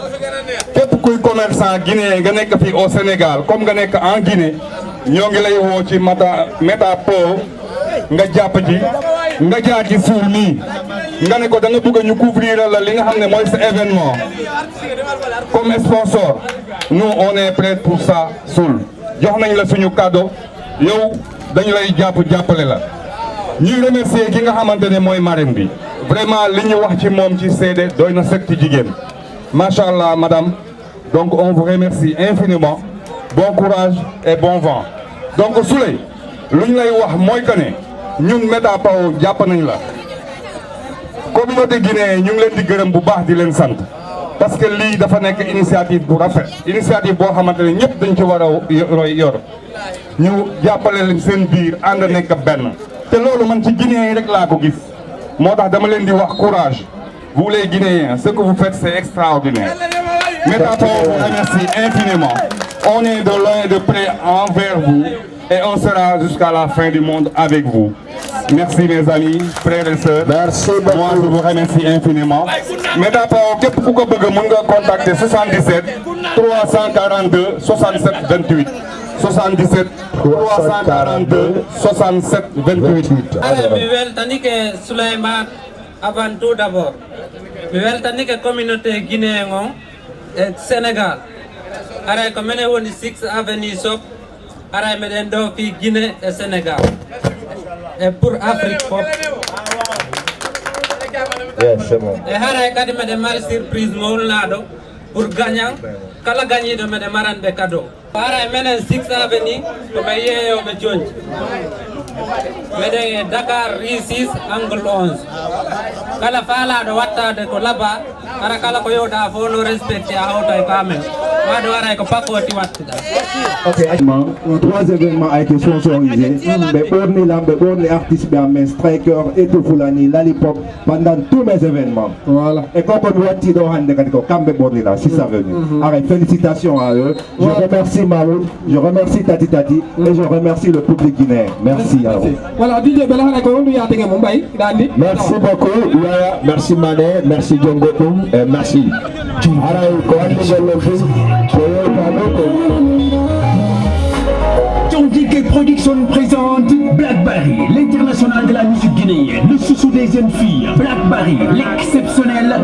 Speaker 4: képp kuy commerçant guinéen nga nekk fii au Sénégal comme nga nekk en Guinée ñoo ngi lay woo ci Meta Pao nga jàpp ci nga jaar ci Soul nii nga ne ko da nga bëgg ñu couvrir la li nga xam ne mooy sa événement comme sponsor nous on est prêt pour ça Soul jox nañ la suñu cadeau yow
Speaker 7: dañu lay jàppale la ñuy remercier ki nga xamante ne mooy marraine bi vraiment li ñu wax ci moom ci seede doy na sëkk ci jigéen macha allah madame donc on vous remercie infiniment bon courage et bon vent donc Souley lu ñu lay wax mooy que ne ñun Méta-Pao jàpp nañ la communauté guinéenne ñu ngi leen di gërëm bu baax di leen sant parce que lii dafa nekk initiative bu rafet initiative boo xamante ne ñëpp dañ ci war a roy yor ñu jàppale leen seen biir ànd nekk benn te loolu man ci Guinéens yi rek laa ko gis moo tax dama leen di wax courage vous les Guinéens ce que vous faites c'est extraordinaire Méta-Pao vous remercie infiniment on est de loin et de près envers vous et on sera jusqu'à la fin du monde avec vous. Merci mes amis, frères et sœurs.
Speaker 3: Merci beaucoup.
Speaker 7: Moi je vous remercie infiniment. Méta-Pao képp ku ko bëgg mën nga contacter 77 342 67 28. 77 342 67 28.
Speaker 9: Mi weltani ke Souleymane avant tout d'abord. Mi weltani ke communauté guinéen on e Sénégal. Aray ko mene woni 6 avenue Sop. Aray meɗen ɗo fi Guinée et Sénégal et pour Afrique pop.
Speaker 3: Yes, c'est bon.
Speaker 9: E haray kadi meɗen mari surprise mawlnaɗo pour gagnant kala gañiɗo meɗen maranɓe cadeau. Aray menen 6 avenue koɓe yeeyoɓe jonji meɗen e Dakar rue 6 angle 11 kala faalaɗo wattade ko laba ara kala ko yewɗa fof no respecté a hawta e kamen waɗo aray ko pakoti wattuɗa.
Speaker 3: Ok, trois événements a été sponsorisés. Les artistes, mes strikers et tout Fulani, Lollipop, pendant tous mes événements. Voilà. Et quand on voit Tido Handekadiko, Kambe Bordila, 6 avenue. Alors, félicitations à eux. Je remercie Maoul, je remercie Tati Tati et je remercie le public guinéen. Merci à vous.
Speaker 2: Voilà, DJ Belahara,
Speaker 3: merci beaucoup, Yaya, merci Mané, merci Djongotum, et merci.
Speaker 10: Tandike Production présente Blackberry, l'international de la musique guinéenne, le chouchou des jeunes filles. Blackberry, l'exceptionnel.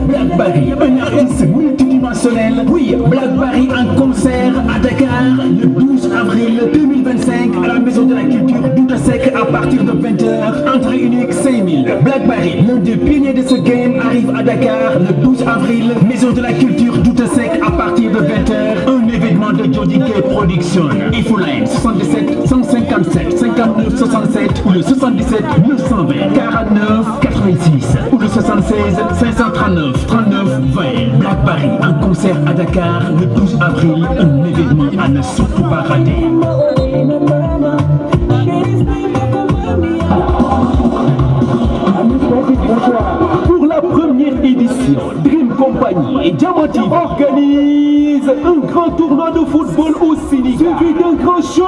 Speaker 10: Blackberry, un artiste multidimensionnel. Oui, Blackberry en concert à Dakar le 12 avril 2025 à la Maison de la Culture Douta Sec à partir de 20h. Entrée unique 5000. Blackberry, l'un des pionniers de ce game, arrive à Dakar le 12 avril. Maison de la Culture Douta Sec à partir de 20h. Un événement de Jodike Production. Infoline 77 157 59 67 ou le 77 920 49 86 ou le 76 539 39 20. Blackberry en concert à Dakar le 12 avril. Un événement à ne surtout pas rater. Pour la première édition, Dream Company et Diamanti organisent un grand tournoi de football au Sénégal, suivi d'un grand show.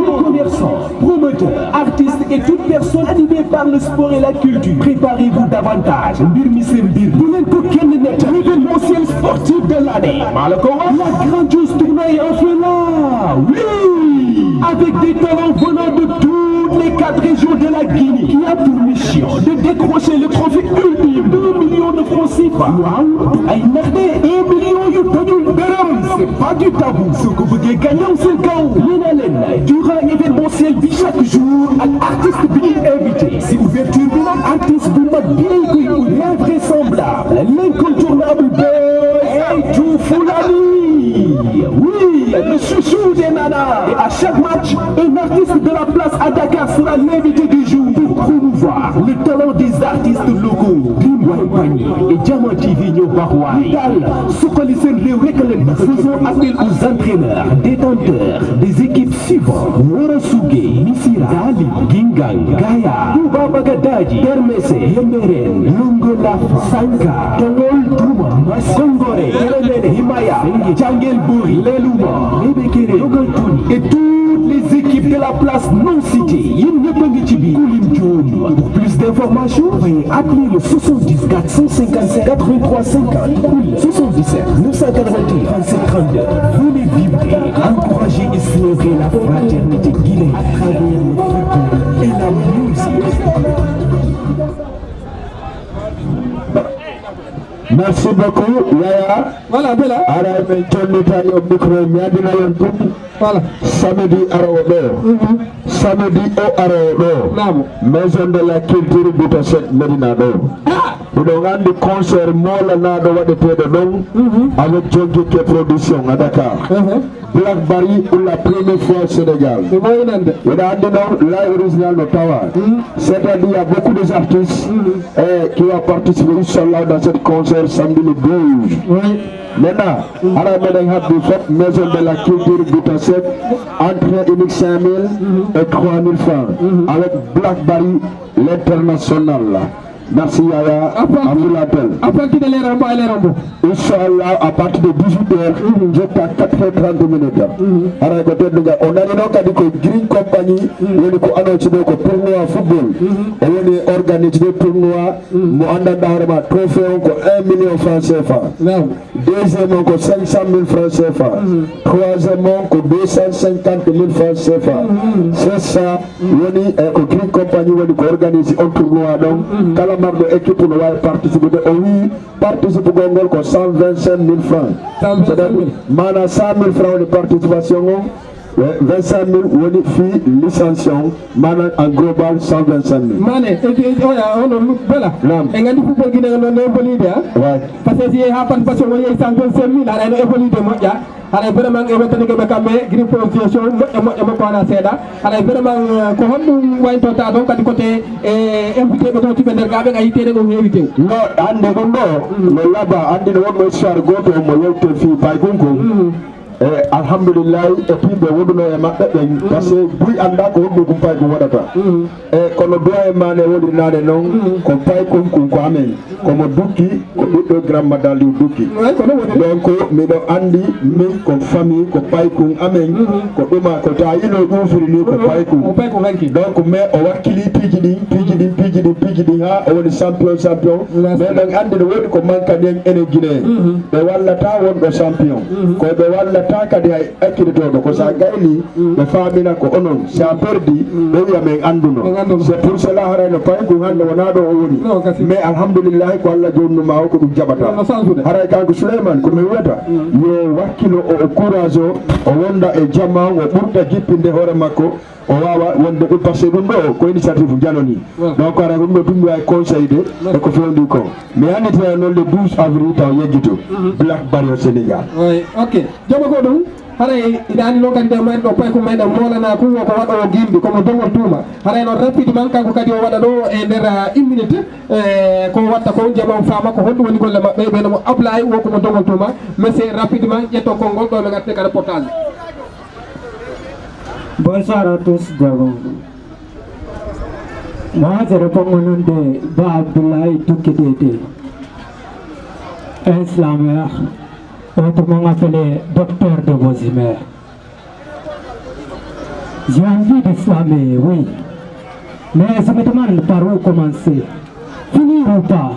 Speaker 10: Les commerçants, promoteurs, artistes et toute personne animée par le sport et la culture, préparez-vous davantage. L'événementiel sportif de l'année. La grandiose tournoi est enfin là. Oui, avec des talents venant de toutes les 4 régions de la Guinée, qui a pour mission de décrocher le trophée ultime de 1 million de francs CFA. Wow, ay merde, 1 million yu tojul dërëm, c'est pas du tabou. Ce que vous voulez gagner, c'est le gain. Durant événementiel bi chaque jour, ak artiste bi invité. C'est ouverture bi nag artiste bu mag bi koy invraisemblable, l'incontournable boy, hey tout Fulani. Oui, le chouchou des nanas. Et à chaque match, un artiste de la place à Dakar sera l'invité du jour pour promouvoir le talent des artistes locaux. Dream Company et Diamanti Vigno Barouaï. Faisons appel aux entraîneurs, détenteurs des équipes suivantes: Worosuge, Misira, Dali, Gingang, Gaya, Touba Bagadaji, Termese, Yemberen, Lungola, Sanka, Tongol, Duma, Songore, Keremene, Himaya, Djangel Bouri, Lelouma, Lebekere, Yogaltouni et toutes les équipes de la place non citée. Pour plus d'informations, veuillez appeler le 70 457 83 50 ou le 77 981 37 32. Venez vibrer, encourager et célébrer la fraternité guinéenne à travers le football et la musique.
Speaker 3: Merci beaucoup, Yaya.
Speaker 2: Voilà, Bella.
Speaker 3: Alors, Johnny Tayo micro, Miadina Yantum.
Speaker 2: Voilà.
Speaker 3: Samedi Araodo. Samedi au Araodo. Maison de la culture Butaset Medinado. Nous avons des concerts Mola Nado de Pédodon avec Johnny qui production à Dakar. Blackberry pour la première fois au Sénégal. Il y a live original de Tawa. C'est-à-dire qu'il y a beaucoup d'artistes qui ont participé dans ce concert samedi le 12. Maintenant, à la maison de la culture Butaset, entrée unique 5 000 et 3 000 francs avec Blackberry l'international. Merci Yaya, à vous l'appel. À partir de l'Erambo, Inch'Allah, à partir de 18h jusqu'à 4h30 minutes. Alors, on a dit que Green Company, on a annoncé que tournoi football, on a organisé le tournoi, on a trophée 1 million de francs CFA. Deuxièmement, 500 000 francs CFA. Troisièmement, 250 000 francs CFA. C'est ça, on a Green Company, on a organisé un tournoi. Donc, l'équipe pour nous participer oui, participer à 125 000 francs. C'est-à-dire, mana 100 000 francs de participation, 25 000 filles licenciation, mana en global 125 000. Mané, voilà. Et quand vous pouvez dire que nous évoluons, parce que si vous avez pas 125 000, alors évoluer de moi. Alors vraiment, il va tenir que me grille proposition, et me quoi la seda. Alors vraiment, quand on voit total donc à du côté invité que tu peux regarder à ité de invité. Non, ande gondo, le là-bas, ande no mo char goto mo yewte fi bay gongo. Alhamdulillah, et puis de wodo no makka ben parce que bui anda ko wodo kum pay ko wadata. Kono doye mane wodi nade non ko pay kum ko amen. Komo dukki ko do grand madali dukki. Donc mi do andi mi ko famille ko pay kum amen ko duma ko ta yino do furi ni ko pay kum. Donc me o wakili pijidi ha o woni champion. Mais donc andi do wodi ko manka den ene Guinée. Be wallata won do champion. Ko be wallata kadi hay akkitoɗo ko sa gayni ɓe famina ko onon sa perdi ɓe wiya men anduno c'est pour cela harayno pay ko hande wona ɗo o woni mais alhamdoulillahi ko Allah jonnuma o ko ɗum jaɓata haray kanko Souleymane komi wiyata yo wakkilo o courage o wonda e jamma o ɓurta jippinde hoore makko o wawa wonde ɗum par ce que ɗum ɗo ko initiative janoni donc ara ɗum ɗo ɗum wawi conseillde e ko fewndi ko mi anditata noon le 12 avril taw yeggito Blackberry au Sénégal.
Speaker 2: Ok, jomo ko ɗum haray iɗani noon kadi men ɗo pay ko meɗen molana ko ko waɗa o guimɓe komo dogol tuma haray noon rapidement kanko kadi o waɗa ɗo e nder 1 minute ko watta ko jaɓam fama ko honɗum woni golle mabɓe ɓenomo Ablaye wo komo dogol tuma mais c'est rapidement ƴetto konngol ɗo ɓe gatte kada portage.
Speaker 11: Bonsoir à tous d'abord. Moi je réponds au nom de Ba Abdoulaye Toukidete, un slameur, autrement appelé docteur de Bosimer. J'ai envie de slammer, oui, mais je me demande par où commencer. Finir ou pas?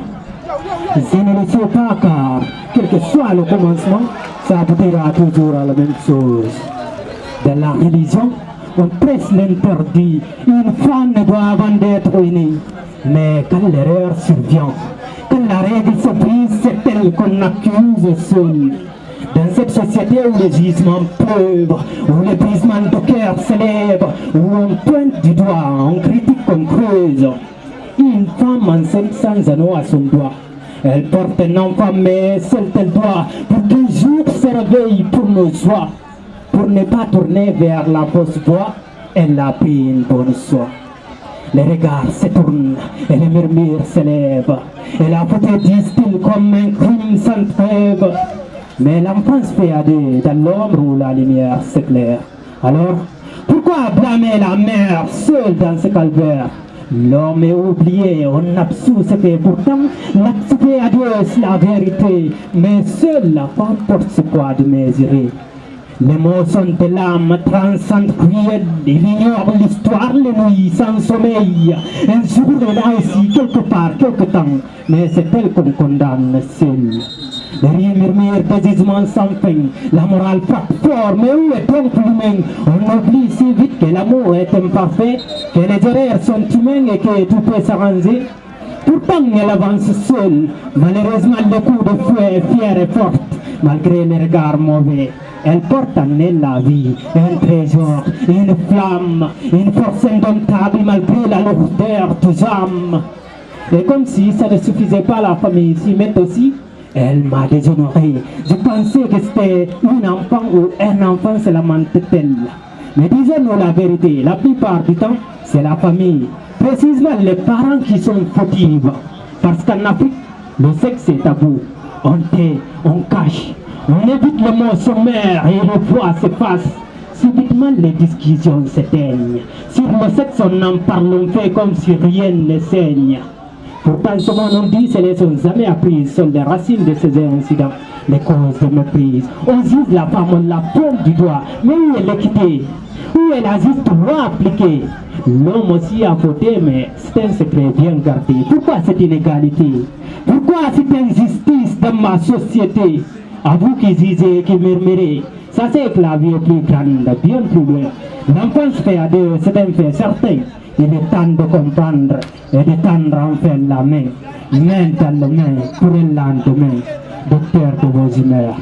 Speaker 11: Je ne le sais pas car, quel que soit le commencement, ça aboutira toujours à la même chose. Dans la religion, on presse l'interdit. Une femme ne doit avant d'être unie. Mais quand l'erreur survient, quand la règle se brise, c'est elle qu'on accuse seule. Dans cette société où les gisements pleuvent, où les brisements de cœur s'élèvent, où on pointe du doigt, on critique, on creuse. Une femme enceinte sans anneau à son doigt. Elle porte un enfant, mais seul elle doit, pour qu'un jour se réveille pour nos joies. Pour ne pas tourner vers la fausse voie, elle a pris une bonne soie. Les regards se tournent et les murmures s'élèvent. Et la beauté distille comme un crime sans trêve. Mais l'enfance fait aller dans l'ombre où la lumière s'éclaire. Alors, pourquoi blâmer la mère seule dans ce calvaire? L'homme est oublié, on absout ce fait pourtant. L'acte fait à Dieu, c'est la vérité. Mais seule la femme porte ce poids de mesurer. Les mots sont de l'âme transcendent cruelle. Il ignore l'histoire, les nuits sans sommeil. Un jour est là ici, quelque part, quelque temps. Mais c'est elle qu'on condamne seule. Les riens murmurent des gisements sans fin. La morale frappe fort, mais où est donc l'humain? On oublie si vite que l'amour est imparfait, que les erreurs sont humaines et que tout peut s'arranger. Pourtant, elle avance seule. Malheureusement, le coup de feu est fier et forte. Malgré les regards mauvais, elle porte en elle la vie, un trésor, une flamme, une force indomptable malgré la lourdeur des âmes. Et comme si ça ne suffisait pas, la famille s'y met aussi. Elle m'a déshonoré. Je pensais que c'était un enfant ou un enfant, se lamente-t-elle. Mais disons-nous la vérité, la plupart du temps, c'est la famille. Précisément les parents qui sont fautifs. Parce qu'en Afrique, le sexe est tabou. On tait, on cache, on évite le mot sommaire et le voix s'efface. Subitement, les discussions s'éteignent. Sur le sexe, on en parle, on fait comme si rien ne saigne. Pourtant, ce qu'on nous dit, c'est les choses jamais apprises sont les racines de ces incidents, les causes de méprise. On juge la femme, on la pointe du doigt, mais où est l'équité? Où est la juste loi appliquée? L'homme aussi a fauté, mais c'est un secret bien gardé. Pourquoi cette inégalité? Pourquoi cette injustice dans ma société? À vous qui jugez, qui murmurez, sachez que la vie est plus grande, bien plus loin. L'enfance fait à deux, c'est un fait certain. Il est temps de comprendre et de tendre enfin la main dans la main pour le lendemain, docteur de vos humeurs.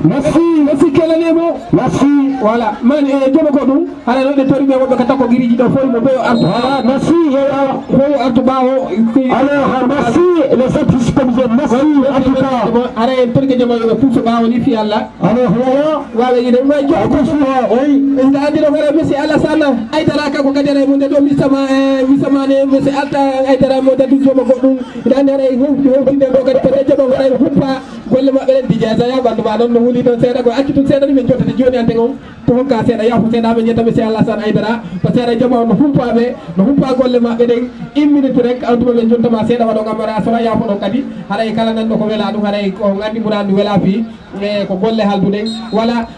Speaker 2: Merci, merci Kelanemo. Merci, voilà. Man, Djolo Kodou, alors le tori me katako giriji do fo mo be artu. Voilà, merci, fo artu bawo. Alors, merci les artistes comme je merci en tout cas. Are tori ke jamo pour so bawo ni fi Allah. Alors, voilà yide ma jo ko so oui. Nda diro fere monsieur Alassane ay dara ka ko kadere mo do mi sama ne monsieur Alta ay dara mo dadu Djolo Kodou. Dan re hu de do ka de jamo fere huppa golle ma belen dijaza ya bandu ba don wuli don seeda ko accitu seeda ni min jottati joni ante on to honka seeda yafu seeda be nyetta be si Allah san aydara to seeda jama no humpa golle mabbe den une minute rek awtuba be jontama seeda wado gamara sona yafu don kadi haray kala nan ko wela dum haray ko ngandi murandu wela fi e ko golle haldude wala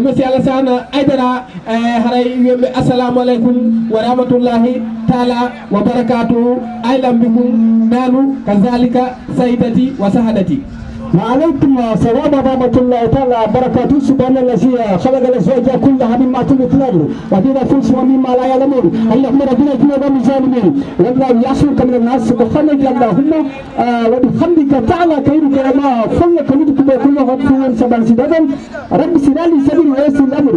Speaker 2: monsieur Alassane Aidara haray yembe assalamu alaikum wa rahmatullahi taala wa barakatuh aylam bikum nanu kazalika saidati wa sahadati. وعليكم السلام ورحمة الله تعالى وبركاته. سبحان الذي خلق الأزواج كلها مما تنبت الأرض وبين الفلس ومما لا يعلمون. اللهم ربنا جنوب الظالمين والله يعصمك من الناس سبحانك اللهم وبحمدك تعالى خيرك وما فلك نبت بكل غفور سبحان سيدنا رب سلالي سبيل ويسر الأمر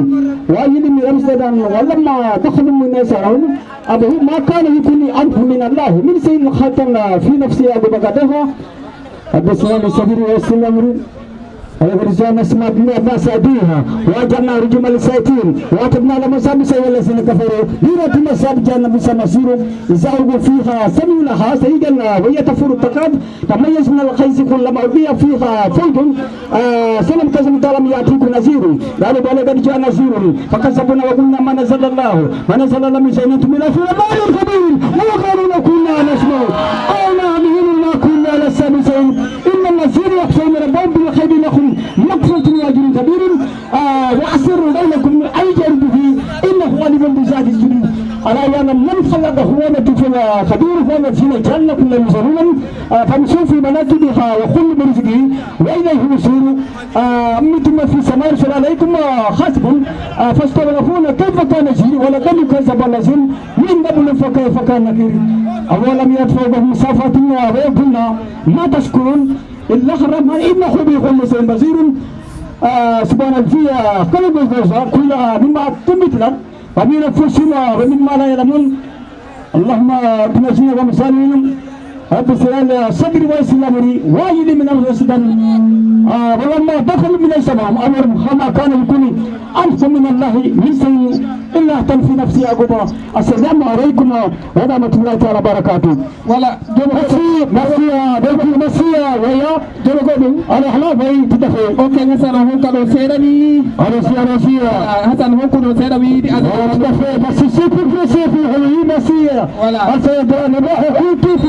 Speaker 2: وأيد من رمسدان. ولما دخلوا من يسرون أبوه ما كان يكون عنه من الله من سيد الخاتم في نفسه أبو بغدها البسلام الصبر والسلام ورجعنا اسماء الناس أبيها وأجرنا رجم السيتين وأتبنا لمصاب سوى الذين كفروا ديرة مصاب جانا بس مسير يزاوج فيها سمي لها سيدا وهي تفور التقاد تميز من الخيز كل مرضية فيها فوج سلم كزم طالما يأتيكم نذير قالوا بل قد جاء نذير فكذبنا وقلنا ما نزل الله ما نزل الله من شيء أنتم إلى فيه ما الخبير وقالوا كنا نسمع أنا من ما كنا لسامسين إن الذين يخشون ربهم بالخير لهم مغفرة وأجر كبير وأسروا بينكم أي جربه إنه عليم بذات الصدور ألا يعلم من خلق هو لطيف خبير هو الذين جعلنا كل مسلما فامشوا في مناكبها وكل برزقه وإليه المصير أمنتم في السماء يرسل عليكم حسب فاستغرقون كيف كان نذير ولقد كذب الذين من قبل فكيف كان نكير أولم يطفئوا صفات ويقولنا ما تشكرون إلا الرحمن إنه بكل شيء بصير. سبحان الذي قلب الغوصة كلها مما تنبت الأرض ومن أنفسنا ومما لا يعلمون. اللهم بنجينا ومسالمين رب سلال صدر ويسر أمري واجد من أمر السودان. ولما دخلوا من السماء أمرهم كما كان يكون أنف من الله من شيء إلا أحتل في نفسي أقوى. السلام عليكم ورحمة الله تعالى وبركاته. ولا مسيا ويا جلوكم على حلال في تدفع. أوكي حسن هم كانوا سيرني. أرسيا حسن هم كانوا سيرني. تدفع بس سيفي هوي مسيا. ولا أرسيا نبأ كيف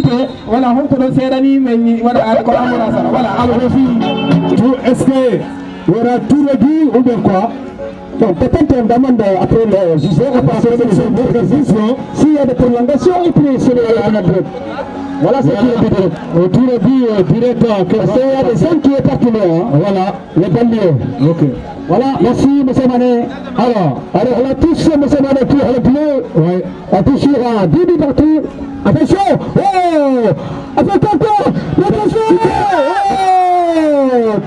Speaker 2: ولا هم كانوا سيرني من ولا أركو أمورا سر ولا أرسي. Est-ce que il y aura tout réduit ou bien quoi? Donc peut-être on demande après le juge à passer de cette décision s'il y a des prolongations et puis c'est la droite.
Speaker 3: Voilà ce qui est vidéo. Autour du directeur. C'est les 5 qui est partenaire. Voilà, les banlieues. Ok. Voilà, merci M. Mané. Alors on a tous M. Mané pour le bleu. Oui. Attention à 10 buts partout. Attention. Oh, attention.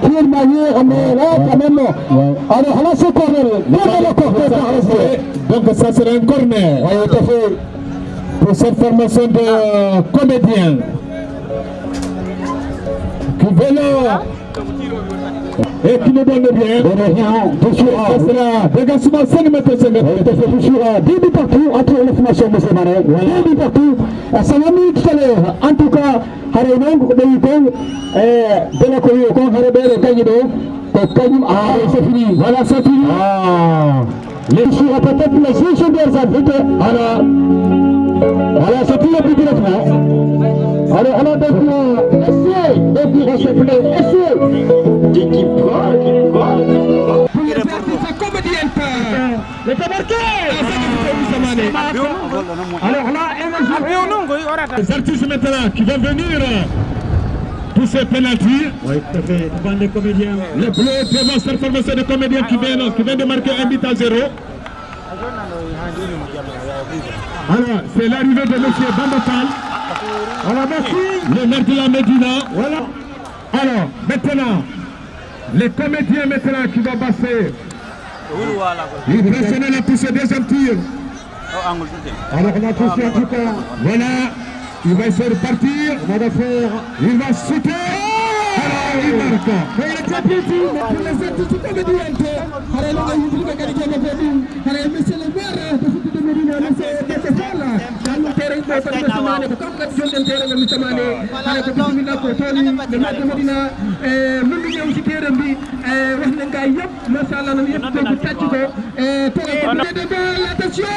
Speaker 3: Quelle manière, mais là quand même. Ouais. Alors là c'est corner.
Speaker 4: Donc ça sera un corner.
Speaker 3: Oui, tout à fait.
Speaker 4: Pour cette formation de comédiens qui veulent et qui nous donnent bien. Ça sera dégagement 5 mètres.
Speaker 3: Toujours 10 buts partout entre la formation de M. Mané. 10 buts partout. Ça va mieux tout à l'heure. En tout cas, c'est fini. Voilà, c'est fini. Les joueurs peut-être les gestions des arbitres. Voilà, c'est tout le but directement. Alors, on a donc essayé de tirer ce play. Essayé. Qui prend.
Speaker 4: Le marqué.
Speaker 3: Alors là,
Speaker 4: les artistes maintenant qui vont venir pour ces pénaltys.
Speaker 11: Oui, tout à fait. Les comédiens.
Speaker 4: Les bleus prévoient cette formation de comédiens qui viennent de marquer 1 but à 0. Alors, c'est l'arrivée de M. Bambapal. Alors, merci. Le maire de la Médina. Voilà. Alors, maintenant, les comédiens maintenant qui vont passer. Il pressionnent la poussée deuxième tir. Alors, on a touché en tout cas. Voilà. Il va essayer de partir. Il va sauter. Alors, il marque.
Speaker 2: Mais il est très petit. Pour les artistes comédiens. Alors, monsieur le maire de foot de Médina, monsieur Décéphale, dans le terrain de Samane, comme la zone de terrain de Samane, alors que tout le monde a porté le maire de Médina, le milieu aussi terrain bi, wax nañ kay yëpp, machallah na yëpp ko tacc ko, pour de balle, attention!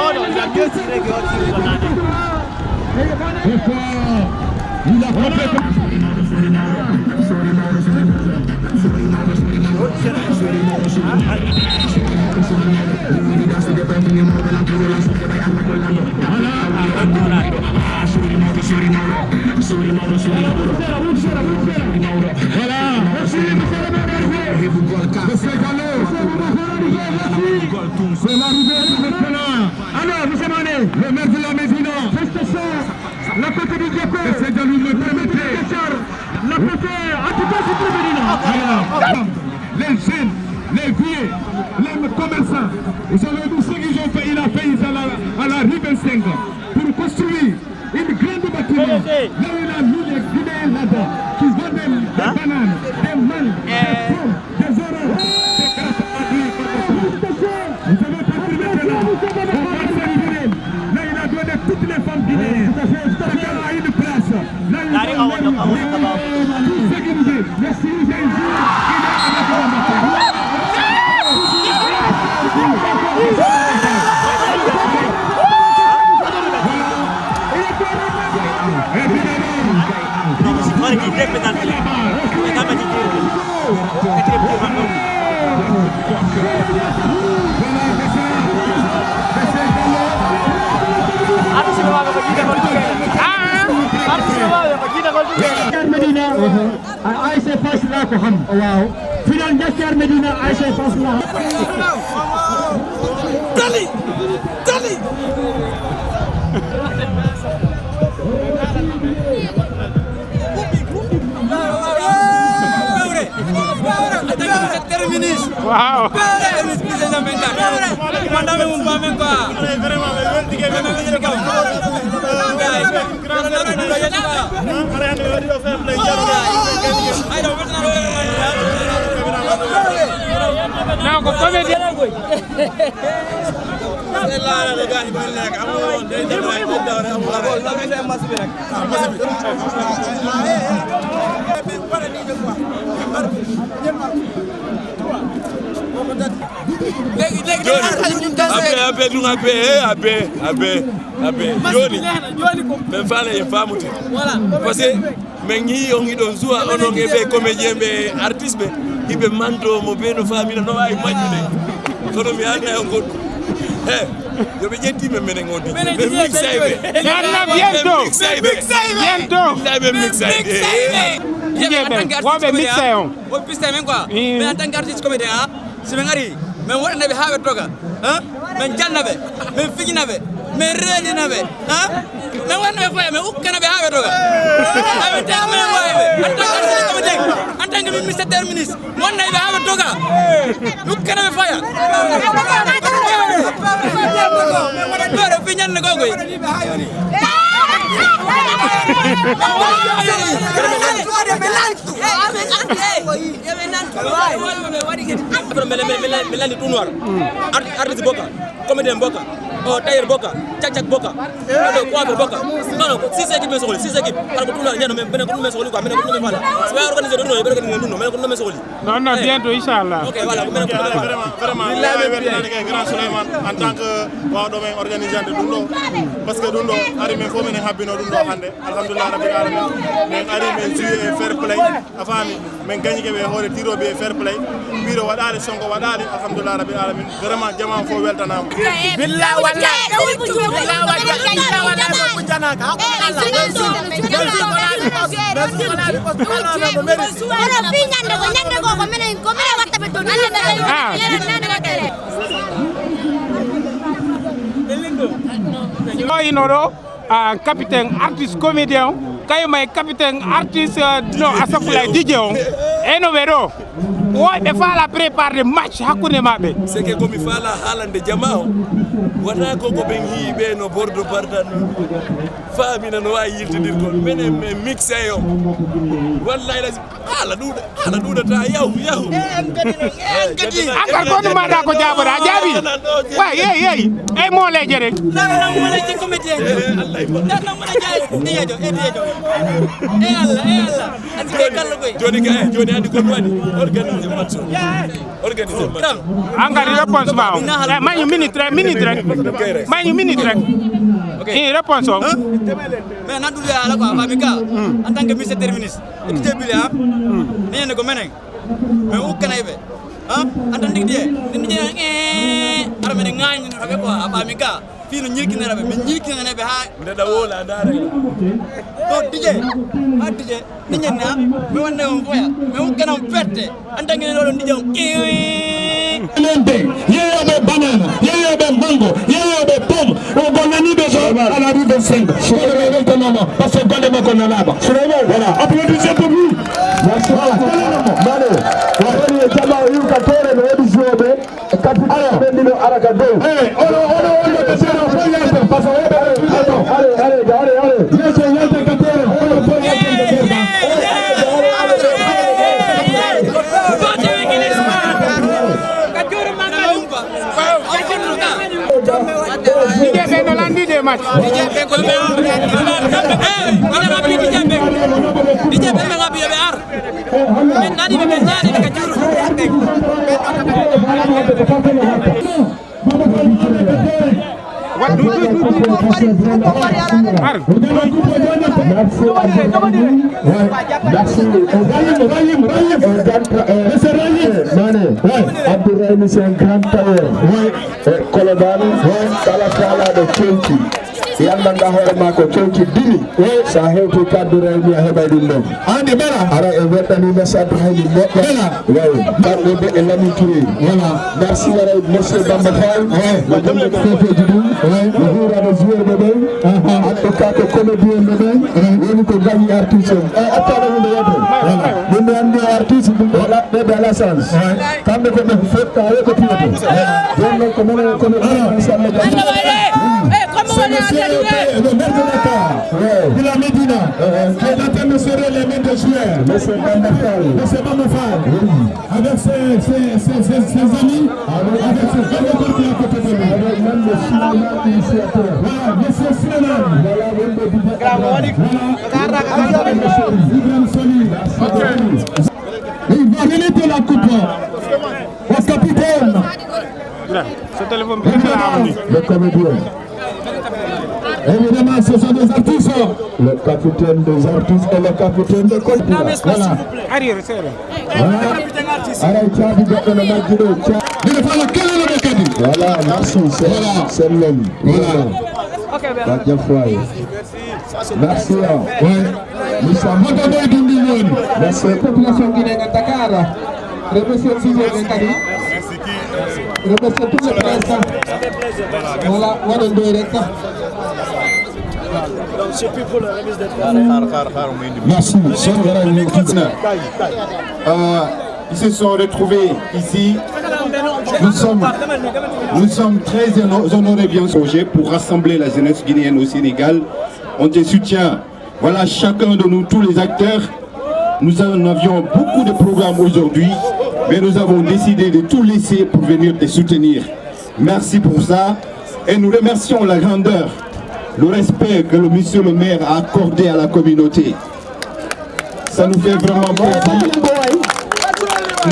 Speaker 8: Il a deux tirés que
Speaker 4: il a frappé. C'est l'arrivée maintenant. Alors, vous savez, le maire de la Médina, la côté du Diaco, c'est de nous le permettre. La côté, en tout cas, c'est très Médina. Les jeunes, les vieux, les commerçants, vous savez, tout ce qu'ils ont fait, il a fait à la rue 25 pour construire une grande bâtiment. Là, il a mis les Guinéens là-bas qui vendent des bananes, des mangues, des pommes, des oranges. C'est grâce à lui. Vous avez compris maintenant. On va s'arriver. Là, il a donné toutes les femmes guinéennes. Chacun a une place. Là, il a donné tout ce qu'il veut. Mais si vous avez joué, il est avec la bataille.
Speaker 3: Medina ASC Fass laa ko xam. waaw final Ndiakhar Medina ASC Fass laa.
Speaker 1: Tali. Wow. Now go come here.
Speaker 12: Joni men fala e famude parce que men ñi on ɗon suwa onon e ɓe comédien ɓe artiste ɓe hiɓe manto mo ɓe no famina no wawi majjude kono mi anda e on goɗɗum yo be jenti me menen on DJ
Speaker 13: mais en tant qu'artiste comédien si men ari men wonnabe hawe toga men jannabe men fijinabe men reedinabe men wonnabe foya men ukkanabe hawe toga abe tamen wawe en tant que ministre ministre wonnabe hawe toga ukkanabe foya pero fiñanne gogoy melani tunwar artiste boka comédien boka tailleur boka cak boka coiffeur boka non 6 équipes sokoli 6 équipes par ko tunwar ñano men benen ko men sokoli quoi men ko men fala so ya organiser duno be organiser duno men ko men sokoli
Speaker 1: non bientôt inchallah
Speaker 12: OK voilà men ko vraiment grand Souleymane en tant que wa do men organisateur duno parce que duno ari men fo men habbino duno hande alhamdulillah rabbil alamin men ari men jouer fair play afami men gagné ke be hore tiro be fair play biro wadale sonko wadale alhamdulillah rabbil alamin vraiment jama fo weltanam
Speaker 13: billah wala
Speaker 1: capitaine artiste comédien kayo may capitaine artiste no asafula DJ eno vero woɓe faala préparé match hakkunde maɓɓe
Speaker 12: c'est que komi faala haalande jama o wona koko ɓen hiiɓe no bordo bardan famina no wawi yiltodirgol minen mi mixe o wallahi haala ɗuɗata yahu
Speaker 1: encore ko ɗummaɗa ko jaɓoɗa a jaaɓi wa yeyi ey moleje rek
Speaker 12: joni andi ko waɗi organiser match
Speaker 1: engrais réponse ma o mañu minute rek mañu minute rek réponse o
Speaker 13: mais nan ɗuɗo ala quoi fami ka en tant que ministre terministe équité bile nene ko menen mais ukkanayɓe en tant que die ndi ara mene ngañi no be quoi fami ka fino ñirkinaraɓe min ñirkinaneɓe ha
Speaker 12: ndeɗa wola dara
Speaker 13: to DJ ni ñenna mi wonne on foya mi ukkanam fette en tant que ɗoɗo DJ
Speaker 3: yeyoɓe banana yeyoɓe mango yeyoɓe pomme o gonnaniɓe so ala rue 25 soɓe weltanoma par ce que golle makko nanaɓa voilà applaudissez pour lui mane waɗi e jaɓa o yimka tore no waɗi joɓe capitaine ɓenndino araka dow ono seno fo yalte par ce que allez yeso yalte ka tore ono fo yalte
Speaker 1: DJ ɓe no landi de match
Speaker 13: DJ ɓe ɓe ngaɓi yoɓe ar min nani ɓe ɓe ñaani ɓe ka juru
Speaker 3: Abdourahim c'est un grand tailleur Colobane kala kaalaɗo conki yandanga hoore ma ko conki dini sa hewti kaddu rewmi a heɓay ɗum ɗon ande ɓela ara e weɗɗanima Abdourahim moƴƴa wayi kamɓe ɓe e Lami Touré voilà merci wara monsieur Bamba Fall mo jonde fefeji ɗum mo hurade joueur ɓe ɓen en tout cas ko comédien ɓe ɓen woni ko gañi artiste o attaɗo hunde yete ɗum mi andi artiste waɗa ɓeɓe ala chance kamɓe koɓe fotta ko piyoto joni noon ko minen comédien inchallah le maire de Dakar, de la Médina, qui est en train de serrer les mains des joueurs. Monsieur Bamafal, avec ses amis, avec ses amis qui à côté de lui. Avec même le Suleiman initiateur. Voilà, monsieur Suleiman. Voilà, Ibrahim Soli. Il va remettre la coupe au capitaine. Le comédien. Évidemment, ce sont des artistes. Le capitaine des artistes et le capitaine de côté. Voilà. Arrière, c'est vrai. Voilà. Alors, tu as dit que le match de
Speaker 6: Voilà, merci, c'est l'homme. Voilà. Merci. Nous sommes
Speaker 2: Merci. Population guinéenne à Dakar. Remercie aussi les Kadi. Remercie tous les présidents. Voilà, voilà le directeur.
Speaker 12: Donc c'est plus pour le remise des
Speaker 6: Merci. Ils se sont retrouvés ici. Nous sommes très honorés bien sûr pour rassembler la jeunesse guinéenne au Sénégal. On te soutient. Voilà chacun de nous, tous les acteurs. Nous en avions beaucoup de programmes aujourd'hui, mais nous avons décidé de tout laisser pour venir te soutenir. Merci pour ça. Et nous remercions la grandeur, le respect que le monsieur le maire a accordé à la communauté. Ça nous fait vraiment plaisir.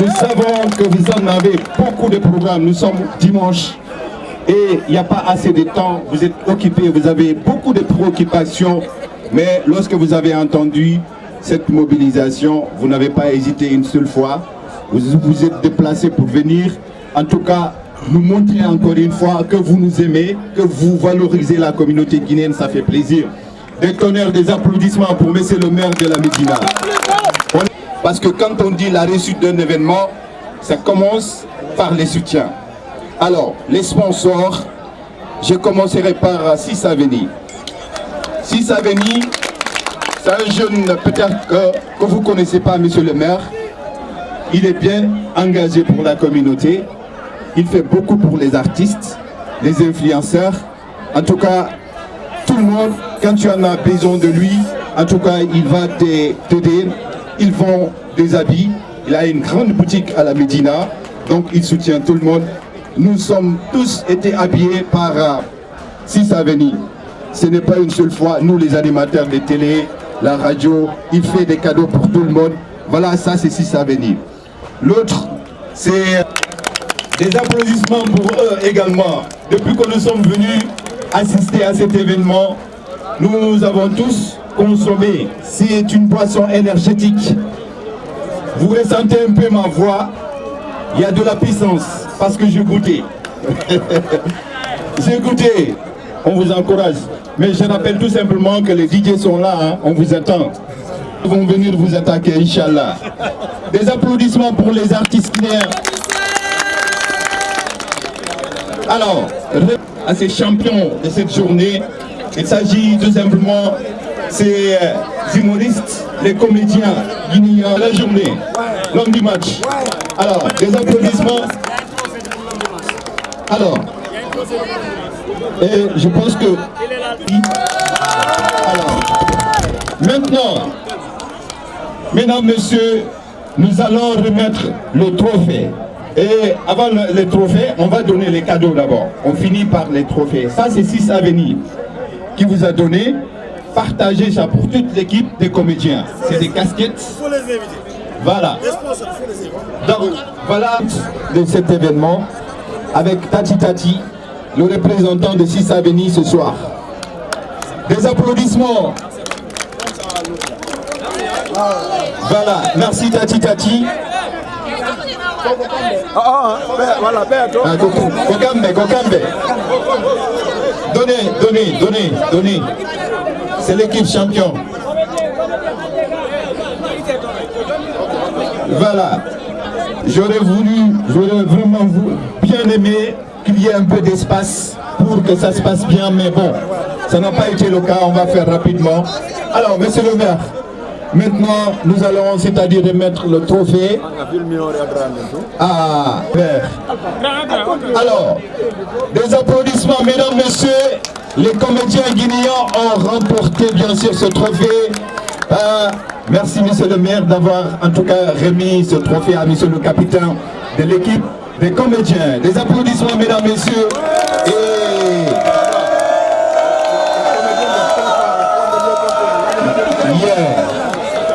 Speaker 6: Nous savons que vous en avez beaucoup de programmes. Nous sommes dimanche et il n'y a pas assez de temps. Vous êtes occupés, vous avez beaucoup de préoccupations. Mais lorsque vous avez entendu cette mobilisation, vous n'avez pas hésité une seule fois. Vous vous êtes déplacés pour venir. En tout cas, nous montrer encore une fois que vous nous aimez, que vous valorisez la communauté guinéenne. Ça fait plaisir. Des tonnerres, des applaudissements pour monsieur le maire de la Médina. Parce que quand on dit la réussite d'un événement, ça commence par les soutiens. Alors, les sponsors, je commencerai par 6 Avenue. 6 Avenue, c'est un jeune peut-être que vous ne connaissez pas, monsieur le maire. Il est bien engagé pour la communauté. Il fait beaucoup pour les artistes, les influenceurs. En tout cas, tout le monde, quand tu en as besoin de lui, en tout cas, il va t'aider. Ils vend des habits, il a une grande boutique à la Médina, donc il soutient tout le monde. Nous sommes tous été habillés par 6 Avenue. Ce n'est pas une seule fois, nous les animateurs de télé, la radio, il fait des cadeaux pour tout le monde. Voilà, ça c'est 6 Avenue. L'autre, c'est des applaudissements pour eux également. Depuis que nous sommes venus assister à cet événement, nous avons tous consommé. C'est une boisson énergétique. Vous ressentez un peu ma voix. Il y a de la puissance parce que j'ai goûté. J'ai goûté. On vous encourage. Mais je rappelle tout simplement que les DJ sont là. Hein. On vous attend. Ils vont venir vous attaquer, Inch'Allah. Des applaudissements pour les artistes guinéens. Alors, à ces champions de cette journée, il s'agit tout simplement ces humoristes, les comédiens guinéens, la journée, l'homme du match. Alors, des applaudissements. Alors, et je pense que... Alors, maintenant, mesdames, messieurs, nous allons remettre le trophée. Et avant les trophées, on va donner les cadeaux d'abord. On finit par les trophées. Ça, c'est 6 Avenue qui vous a donné. Partagez ça pour toute l'équipe des comédiens. C'est des casquettes. Il faut les éviter. Voilà. Donc, voilà de cet événement avec Tati Tati, le représentant de 6 Avenue ce soir. Des applaudissements. Voilà. Merci Tati Tati.
Speaker 12: Voilà,
Speaker 6: Kokambe. Donnez. C'est l'équipe champion. Voilà. J'aurais vraiment bien aimé qu'il y ait un peu d'espace pour que ça se passe bien, mais bon, ça n'a pas été le cas, on va faire rapidement. Alors, monsieur le maire, maintenant, nous allons, c'est-à-dire remettre le trophée à Père. Alors, des applaudissements, mesdames, messieurs. Les comédiens guinéens ont remporté, bien sûr, ce trophée. Merci, monsieur le maire, d'avoir, en tout cas, remis ce trophée à monsieur le capitaine de l'équipe des comédiens. Des applaudissements, mesdames, messieurs. Et... Yeah.